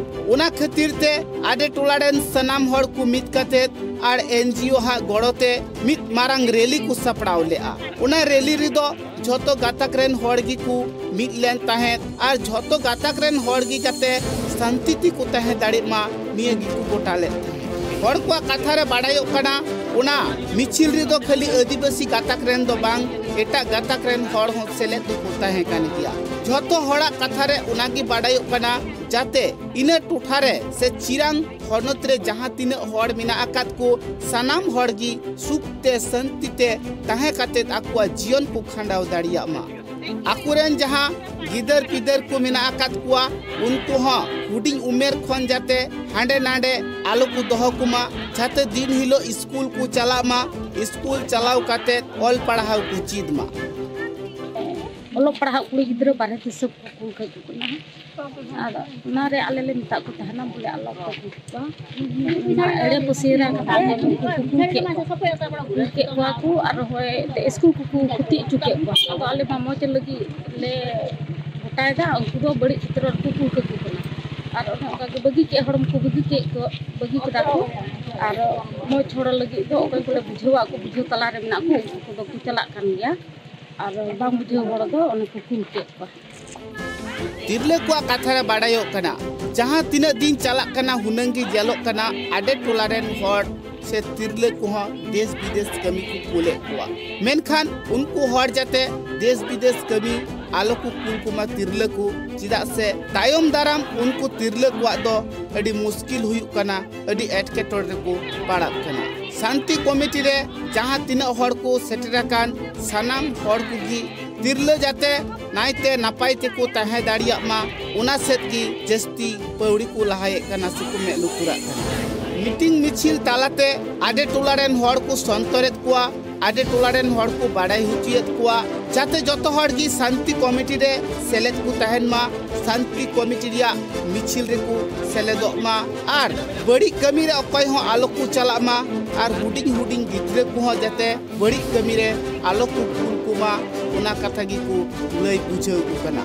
ᱚᱱᱟ ᱠᱷᱟᱹᱛᱤᱨ ᱛᱮ ᱟᱰᱮ ᱴᱚᱞᱟ ᱨᱮᱱ ᱥᱟᱱᱟᱢ ᱦᱚᱲ ᱠᱚ ᱢᱤᱫ ᱠᱟᱛᱮ ᱟᱨ ᱮᱱ ᱡᱤ ᱳ ᱦᱟᱜ ᱜᱚᱲᱚ ᱛᱮ ᱢᱤᱫ ᱢᱟᱨᱟᱝ ᱨᱮᱞᱤ ᱠᱚ ᱥᱟᱯᱲᱟᱣ ᱞᱮᱫᱼᱟ᱾ ᱚᱱᱟ ᱨᱮᱞᱤ ᱨᱮᱫᱚ ᱡᱷᱚᱛᱚ ᱜᱟᱛᱟᱠ ᱨᱮᱱ ᱦᱚᱲ ᱜᱮᱠᱚ ᱢᱤᱫ ᱞᱮᱱ ᱛᱟᱦᱮᱸᱫ ᱟᱨ ᱡᱷᱚᱛᱚ ᱜᱟᱛᱟᱠ ᱨᱮᱱ ᱦᱚᱲ ᱜᱮ ᱡᱟᱛᱮ ᱥᱟᱱᱛᱤ ᱛᱮᱠᱚ ᱛᱟᱦᱮᱸ ᱫᱟᱲᱮᱜ ᱢᱟ, ᱱᱤᱭᱟᱹ ᱜᱮᱠᱚ ᱜᱚᱴᱟ ᱞᱮᱫ ᱛᱟᱦᱮᱸᱫ᱾ ᱦᱚᱲ ᱠᱚᱣᱟᱜ ᱠᱟᱛᱷᱟ ᱨᱮ ᱵᱟᱰᱟᱭᱚᱜ ᱠᱟᱱᱟ, ᱚᱱᱟ ᱢᱤᱪᱷᱤᱞ ᱨᱮᱫᱚ ᱠᱷᱟᱹᱞᱤ ᱟᱹᱫᱤᱵᱟᱹᱥᱤ ᱜᱟᱛᱟᱠ ᱨᱮᱱ ᱫᱚ ᱵᱟᱝ, ᱮᱴᱟᱜ ᱜᱟᱛᱟᱠ ᱨᱮᱱ ᱦᱚᱲ ᱦᱚᱸ ᱥᱮᱞᱮᱫ ᱫᱚᱠᱚ ᱛᱟᱦᱮᱸ ᱠᱟᱱ ᱜᱮᱭᱟ᱾ ᱡᱷᱚᱛᱚ ᱦᱚᱲᱟᱜ ᱠᱟᱛᱷᱟ ᱨᱮ ᱚᱱᱟ ᱜᱮ ᱵᱟᱰᱟᱭᱚᱜ ᱠᱟᱱᱟ, ᱡᱟᱛᱮ ᱤᱱᱟᱹ ᱴᱚᱴᱷᱟ ᱨᱮ ᱥᱮ ᱪᱤᱨᱟᱝ ᱦᱚᱱᱚᱛ ᱨᱮ ᱡᱟᱦᱟᱸ ᱛᱤᱱᱟᱹᱜ ᱦᱚᱲ ᱢᱮᱱᱟᱜ ᱟᱠᱟᱫ ᱠᱚ, ᱥᱟᱱᱟᱢ ᱦᱚᱲ ᱜᱮ ᱥᱩᱠ ᱛᱮ ᱥᱟᱱᱛᱤ ᱛᱮ ᱛᱟᱦᱮᱸ ᱠᱟᱛᱮᱫ ᱟᱠᱚᱣᱟᱜ ᱡᱤᱭᱚᱱ ᱠᱚ ᱠᱷᱟᱸᱰᱟᱣ ᱫᱟᱲᱮᱭᱟᱜ ᱢᱟ᱾ ᱟᱠᱚᱨᱮᱱ ᱡᱟᱦᱟᱸ ᱜᱤᱫᱟᱹᱨ ᱯᱤᱫᱟᱹᱨ ᱠᱚ ᱢᱮᱱᱟᱜ ᱟᱠᱟᱫ ᱠᱚᱣᱟ, ᱩᱱᱠᱩ ᱦᱚᱸ ᱦᱩᱰᱤᱧ ᱩᱢᱮᱨ ᱠᱷᱚᱱ ᱡᱟᱛᱮ ᱦᱟᱸᱰᱮ ᱱᱟᱰᱮ ᱟᱞᱚ ᱠᱚ ᱫᱚᱦᱚ ᱠᱚᱢᱟ, ᱡᱟᱛᱮ ᱫᱤᱱ ᱦᱤᱞᱳᱜ ᱥᱠᱩᱞ ᱠᱚ ᱪᱟᱞᱟᱜ ᱢᱟ, ᱥᱠᱩᱞ ᱪᱟᱞᱟᱣ ᱠᱟᱛᱮ ᱚᱞ ᱯᱟᱲᱦᱟᱣ ᱠᱚ ᱪᱮᱫ ᱢᱟ᱾ ᱚᱞᱚᱜ ᱯᱟᱲᱦᱟᱜ ᱠᱩᱲᱤ ᱜᱤᱫᱽᱨᱟᱹ ᱵᱟᱨᱦᱮ ᱫᱤᱥᱚᱢ ᱠᱚ ᱠᱩᱞ ᱠᱟᱠᱚ ᱠᱟᱱᱟ᱾ ᱟᱫᱚ ᱚᱱᱟᱨᱮ ᱟᱞᱮ ᱞᱮ ᱢᱮᱛᱟᱜ ᱠᱚ ᱛᱟᱦᱮᱱᱟ, ᱵᱚᱞᱮ ᱟᱞᱚ ᱠᱚ ᱠᱩᱞ ᱠᱚᱣᱟ᱾ ᱚᱱᱟ ᱮᱲᱮ ᱠᱚ ᱥᱮᱭᱨᱟ ᱠᱟᱛᱮ ᱟᱞᱮ ᱩᱱᱠᱩ ᱠᱚ ᱠᱩᱞ ᱠᱮᱫ ᱠᱚᱣᱟ, ᱠᱩᱞ ᱠᱮᱫ ᱠᱚᱣᱟ ᱠᱚ, ᱟᱨ ᱦᱚᱭ ᱮᱱᱛᱮᱫ ᱥᱠᱩᱞ ᱠᱚᱠᱚ ᱠᱷᱚᱛᱤ ᱦᱚᱪᱚ ᱠᱮᱫ ᱠᱚᱣᱟ᱾ ᱟᱫᱚ ᱟᱞᱮ ᱢᱟ ᱢᱚᱡᱽ ᱞᱟᱹᱜᱤᱫ ᱞᱮ ᱜᱚᱴᱟᱭᱮᱫᱟ, ᱩᱱᱠᱩ ᱫᱚ ᱵᱟᱹᱲᱤᱡ ᱠᱷᱮᱛᱨᱚ ᱨᱮᱠᱚ ᱠᱩᱞ ᱠᱟᱠᱚ ᱠᱟᱱᱟ᱾ ᱟᱨ ᱚᱱᱮ ᱚᱱᱠᱟ ᱜᱮ ᱵᱟᱹᱜᱤ ᱠᱮᱫ ᱦᱚᱲ ᱢᱟᱠᱚ ᱵᱟᱹᱜᱤ ᱠᱮᱫ ᱠᱚ, ᱵᱟᱹᱜᱤ ᱠᱮᱫᱟ ᱠᱚ᱾ ᱟᱨ ᱢᱚᱡᱽ ᱦᱚᱲ ᱞᱟᱹᱜᱤᱫ ᱫᱚ ᱚᱠᱚᱭ ᱠᱚᱞᱮ ᱵᱩᱡᱷᱟᱹᱣᱟ, ᱟᱠᱚ ᱵᱩᱡᱷᱟᱹᱣ ᱛᱟᱞᱟ ᱨᱮ ᱢᱮᱱᱟᱜ ᱠᱚ, ᱩᱱᱠᱩ ᱠᱚᱫᱚ ᱠᱚ ᱪᱟᱞᱟᱜ ᱠᱟᱱ ᱜᱮᱭᱟ᱾ ᱟᱨ ᱵᱟᱝ ᱵᱩᱡᱷᱟᱹᱣ ᱦᱚᱲ ᱫᱚ ᱚᱱᱮ ᱠᱚ ᱠᱩᱞ ᱠᱮᱫ ᱠᱚᱣᱟ᱾ ᱛᱤᱨᱞᱟᱹ ᱠᱚᱣᱟᱜ ᱠᱟᱛᱷᱟ ᱨᱮ ᱵᱟᱰᱟᱭᱚᱜ ᱠᱟᱱᱟ, ᱡᱟᱦᱟᱸ ᱛᱤᱱᱟᱹᱜ ᱫᱤᱱ ᱪᱟᱞᱟᱜ ᱠᱟᱱᱟ, ᱦᱩᱱᱟᱹᱝ ᱜᱮ ᱧᱮᱞᱚᱜ ᱠᱟᱱᱟ, ᱟᱰᱮ ᱴᱚᱞᱟ ᱨᱮᱱ ᱦᱚᱲ ᱥᱮ ᱛᱤᱨᱞᱟᱹ ᱠᱚᱦᱚᱸ ᱫᱮᱥ ᱵᱤᱫᱮᱥ ᱠᱟᱹᱢᱤ ᱠᱚ ᱠᱩᱞᱮᱫ ᱠᱚᱣᱟ᱾ ᱢᱮᱱᱠᱷᱟᱱ ᱩᱱᱠᱩ ᱦᱚᱲ ᱡᱟᱛᱮ ᱫᱮᱥ ᱵᱤᱫᱮᱥ ᱠᱟᱹᱢᱤ ᱟᱞᱚ ᱠᱚ ᱠᱩᱞ ᱠᱚᱢᱟ ᱛᱤᱨᱞᱟᱹ ᱠᱚ, ᱪᱮᱫᱟᱜ ᱥᱮ ᱛᱟᱭᱚᱢ ᱫᱟᱨᱟᱢ ᱩᱱᱠᱩ ᱛᱤᱨᱞᱟᱹ ᱠᱚᱣᱟᱜ ᱫᱚ ᱟᱹᱰᱤ ᱢᱩᱥᱠᱤᱞ ᱦᱩᱭᱩᱜ ᱠᱟᱱᱟ, ᱟᱹᱰᱤ ᱮᱴᱠᱮᱴᱚᱬᱮ ᱨᱮᱠᱚ ᱯᱟᱲᱟᱜ ᱠᱟᱱᱟ᱾ ᱥᱟᱱᱛᱤ ᱠᱚᱢᱤᱴᱤ ᱨᱮ ᱡᱟᱦᱟᱸ ᱛᱤᱱᱟᱹᱜ ᱦᱚᱲ ᱠᱚ ᱥᱮᱴᱮᱨ ᱟᱠᱟᱱ, ᱥᱟᱱᱟᱢ ᱦᱚᱲ ᱠᱚᱜᱮ ᱛᱤᱨᱞᱟᱹ ᱡᱟᱛᱮ ᱱᱟᱭᱛᱮ ᱱᱟᱯᱟᱭ ᱛᱮᱠᱚ ᱛᱟᱦᱮᱸ ᱫᱟᱲᱮᱭᱟᱜ ᱢᱟ, ᱚᱱᱟ ᱥᱮᱫ ᱜᱮ ᱡᱟᱹᱥᱛᱤ ᱯᱟᱹᱣᱲᱤ ᱠᱚ ᱞᱟᱦᱟᱭᱮᱫ ᱠᱟᱱᱟ ᱥᱮᱠᱚ ᱢᱮᱫ ᱞᱩᱛᱩᱨᱟᱜ ᱠᱟᱱᱟ᱾ ᱢᱤᱴᱤᱝ ᱢᱤᱪᱷᱤᱞ ᱛᱟᱞᱟᱛᱮ ᱟᱰᱮ ᱴᱚᱞᱟ ᱨᱮᱱ ᱦᱚᱲ ᱠᱚ ᱥᱚᱱᱛᱚᱨᱮᱫ ᱠᱚᱣᱟ, ᱟᱰᱮ ᱴᱚᱞᱟ ᱨᱮᱱ ᱦᱚᱲ ᱠᱚ ᱵᱟᱲᱟᱭ ᱦᱚᱪᱚᱭᱮᱫ ᱠᱚᱣᱟ, ᱡᱟᱛᱮ ᱡᱚᱛᱚ ᱦᱚᱲ ᱜᱮ ᱥᱟᱱᱛᱤ ᱠᱚᱢᱤᱴᱤ ᱨᱮ ᱥᱮᱞᱮᱫ ᱠᱚ ᱛᱟᱦᱮᱱ ᱢᱟ, ᱥᱟᱱᱛᱤ ᱠᱚᱢᱤᱴᱤ ᱨᱮᱭᱟᱜ ᱢᱤᱪᱷᱤᱞ ᱨᱮᱠᱚ ᱥᱮᱞᱮᱫᱚᱜ ᱢᱟ ᱟᱨ ᱵᱟᱹᱲᱤᱡ ᱠᱟᱹᱢᱤ ᱨᱮ ᱚᱠᱚᱭ ᱦᱚᱸ ᱟᱞᱚ ᱠᱚ ᱪᱟᱞᱟᱜ ᱢᱟ ᱟᱨ ᱦᱩᱰᱤᱧ ᱦᱩᱰᱤᱧ ᱜᱤᱫᱽᱨᱟᱹ ᱠᱚᱦᱚᱸ ᱡᱟᱛᱮ ᱵᱟᱹᱲᱤᱡ ᱠᱟᱹᱢᱤ ᱨᱮ ᱟᱞᱚ ᱠᱚ ᱠᱩᱞ ᱠᱚᱢᱟ, ᱚᱱᱟ ᱠᱟᱛᱷᱟ ᱜᱮᱠᱚ ᱞᱟᱹᱭ ᱵᱩᱡᱷᱟᱹᱣ ᱠᱚ ᱠᱟᱱᱟ᱾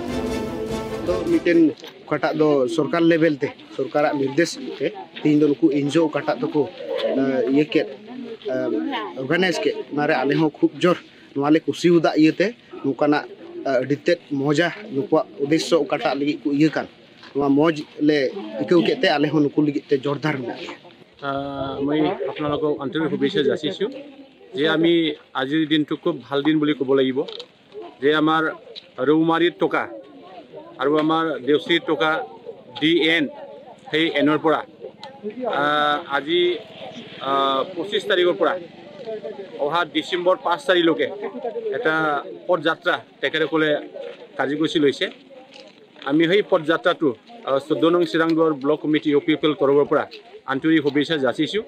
ᱫᱚ ᱢᱤᱫᱴᱮᱱ ᱚᱠᱟᱴᱟᱜ ᱫᱚ ᱥᱚᱨᱠᱟᱨ ᱞᱮᱵᱮᱞ ᱛᱮ, ᱥᱚᱨᱠᱟᱨᱟᱜ ᱱᱤᱨᱫᱮᱥ ᱛᱮ ᱛᱮᱦᱮᱧ ᱫᱚ ᱱᱩᱠᱩ ᱮᱱᱡᱤᱳ ᱚᱠᱟᱴᱟᱜ ᱫᱚᱠᱚ, ᱮ, ᱤᱭᱟᱹ ᱠᱮᱫ, ᱮ, ᱚᱨᱜᱟᱱᱟᱭᱤᱡᱽ ᱠᱮᱫ, ᱚᱱᱟᱨᱮ ᱟᱞᱮ ᱦᱚᱸ ᱠᱷᱩᱵ ᱡᱳᱨ ᱱᱚᱣᱟ ᱞᱮ ᱠᱩᱥᱤᱣᱟᱫᱟ ᱤᱭᱟᱹᱛᱮ ᱱᱚᱝᱠᱟᱱᱟᱜ, ᱮ, ᱟᱹᱰᱤ ᱛᱮᱫ ᱢᱚᱡᱟ ᱱᱩᱠᱩᱣᱟᱜ ᱩᱫᱽᱫᱮᱥᱥᱚ ᱚᱠᱟᱴᱟᱜ ᱞᱟᱹᱜᱤᱫ ᱠᱚ ᱤᱭᱟᱹ ᱠᱟᱱ, ᱱᱚᱣᱟ ᱢᱚᱡᱽ ᱞᱮ ᱟᱹᱭᱠᱟᱹᱣ ᱠᱮᱫ ᱛᱮ ᱟᱞᱮ ᱦᱚᱸ ᱱᱩᱠᱩ ᱞᱟᱹᱜᱤᱫ ᱛᱮ ᱡᱳᱨᱫᱟᱨ ᱢᱮᱱᱟᱜ ᱞᱮᱭᱟ᱾ আহ, মই আপোনালোকক আন্তৰিক শুভেচ্ছা যাচিছোঁ যে আমি আজিৰ দিনটো খুব ভাল দিন বুলি ক'ব লাগিব, যে আমাৰ ৰৌমাৰীৰ টকা আৰু আমাৰ দেউচীৰ টকা ডি এন সেই এনৰ পৰা, আহ, আজি, আহ, পঁচিছ তাৰিখৰ পৰা অহা ডিচেম্বৰ পাঁচ তাৰিখলৈকে এটা পদযাত্ৰা তেখেতসকলে কাৰ্যসূচী লৈছে। আমি সেই পদযাত্ৰাটো, আহ, চৈধ্য নং Chirangduar block committee U P P L তৰফৰ পৰা আন্তৰিক শুভেচ্ছা যাচিছোঁ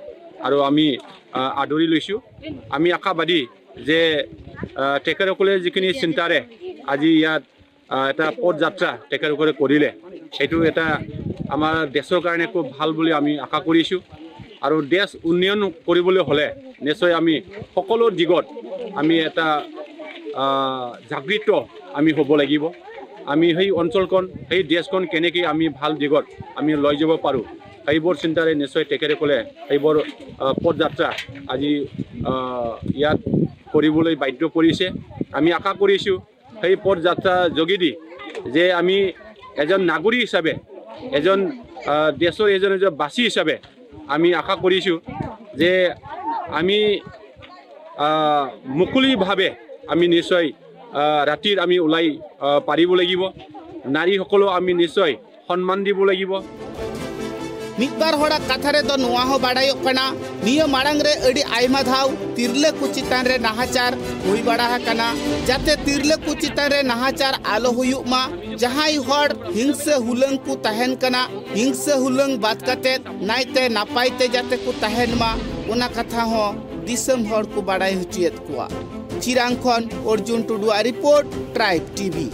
আৰু আমি, আহ, আদৰি লৈছোঁ। আমি আশাবাদী যে, আহ, তেখেতসকলে যিখিনি চিন্তাৰে আজি ইয়াত, আহ, এটা পদযাত্ৰা তেখেতসকলে কৰিলে, সেইটো এটা আমাৰ দেশৰ কাৰণে খুব ভাল বুলি আমি আশা কৰিছোঁ। আৰু দেশ উন্নয়ন কৰিবলৈ হ'লে নিশ্চয় আমি সকলো দিশত আমি এটা, আহ, জাগৃত আমি হ'ব লাগিব। আমি সেই অঞ্চলখন, সেই দেশখন কেনেকৈ আমি ভাল দিশত আমি লৈ যাব পাৰোঁ, সেইবোৰ চিন্তাৰে নিশ্চয় তেখেতসকলে সেইবোৰ, আহ, পদযাত্ৰা আজি, আহ, ইয়াত কৰিবলৈ বাধ্য কৰিছে। আমি আশা কৰিছোঁ সেই পদযাত্ৰা যোগেদি যে আমি এজন নাগৰিক হিচাপে, এজন, আহ, দেশৰ এজন এজন বাসী হিচাপে আমি আশা কৰিছোঁ যে আমি, আহ, মুকলিভাৱে আমি নিশ্চয়, আহ, ৰাতিত আমি ওলাই, আহ, পাৰিব লাগিব। নাৰীসকলক আমি নিশ্চয় সন্মান দিব লাগিব। ᱢᱤᱫ ᱵᱟᱨ ᱦᱚᱲᱟᱜ ᱠᱟᱛᱷᱟ ᱨᱮᱫᱚ ᱱᱚᱣᱟ ᱦᱚᱸ ᱵᱟᱲᱟᱭᱚᱜ ᱠᱟᱱᱟ, ᱱᱤᱭᱟᱹ ᱢᱟᱲᱟᱝ ᱨᱮ ᱟᱹᱰᱤ ᱟᱭᱢᱟ ᱫᱷᱟᱣ ᱛᱤᱨᱞᱟᱹ ᱠᱚ ᱪᱮᱛᱟᱱ ᱨᱮ ᱱᱟᱦᱟᱪᱟᱨ ᱦᱩᱭ ᱵᱟᱲᱟ ᱟᱠᱟᱱᱟ᱾ ᱡᱟᱛᱮ ᱛᱤᱨᱞᱟᱹ ᱠᱚ ᱪᱮᱛᱟᱱ ᱨᱮ ᱱᱟᱦᱟᱪᱟᱨ ᱟᱞᱚ ᱦᱩᱭᱩᱜ ᱢᱟ, ᱡᱟᱦᱟᱸᱭ ᱦᱚᱲ ᱦᱤᱝᱥᱟᱹ ᱦᱩᱞᱟᱹᱝ ᱠᱚ ᱛᱟᱦᱮᱱ ᱠᱟᱱᱟ, ᱦᱤᱝᱥᱟᱹ ᱦᱩᱞᱟᱹᱝ ᱵᱟᱫ ᱠᱟᱛᱮ ᱱᱟᱭᱛᱮ ᱱᱟᱯᱟᱭ ᱛᱮ ᱡᱟᱛᱮ ᱠᱚ ᱛᱟᱦᱮᱱ ᱢᱟ, ᱚᱱᱟ ᱠᱟᱛᱷᱟ ᱦᱚᱸ ᱫᱤᱥᱚᱢ ᱦᱚᱲ ᱠᱚ ᱵᱟᱲᱟᱭ ᱦᱚᱪᱚᱭᱮᱫ ᱠᱚᱣᱟ᱾ ᱪᱤᱨᱟᱝ ᱠᱷᱚᱱ ᱚᱨᱡᱩᱱ ᱴᱩᱰᱩᱣᱟᱜ ᱨᱤᱯᱳᱨᱴ, ᱴᱨᱟᱭᱤᱵᱽ ᱴᱤᱵᱷᱤ᱾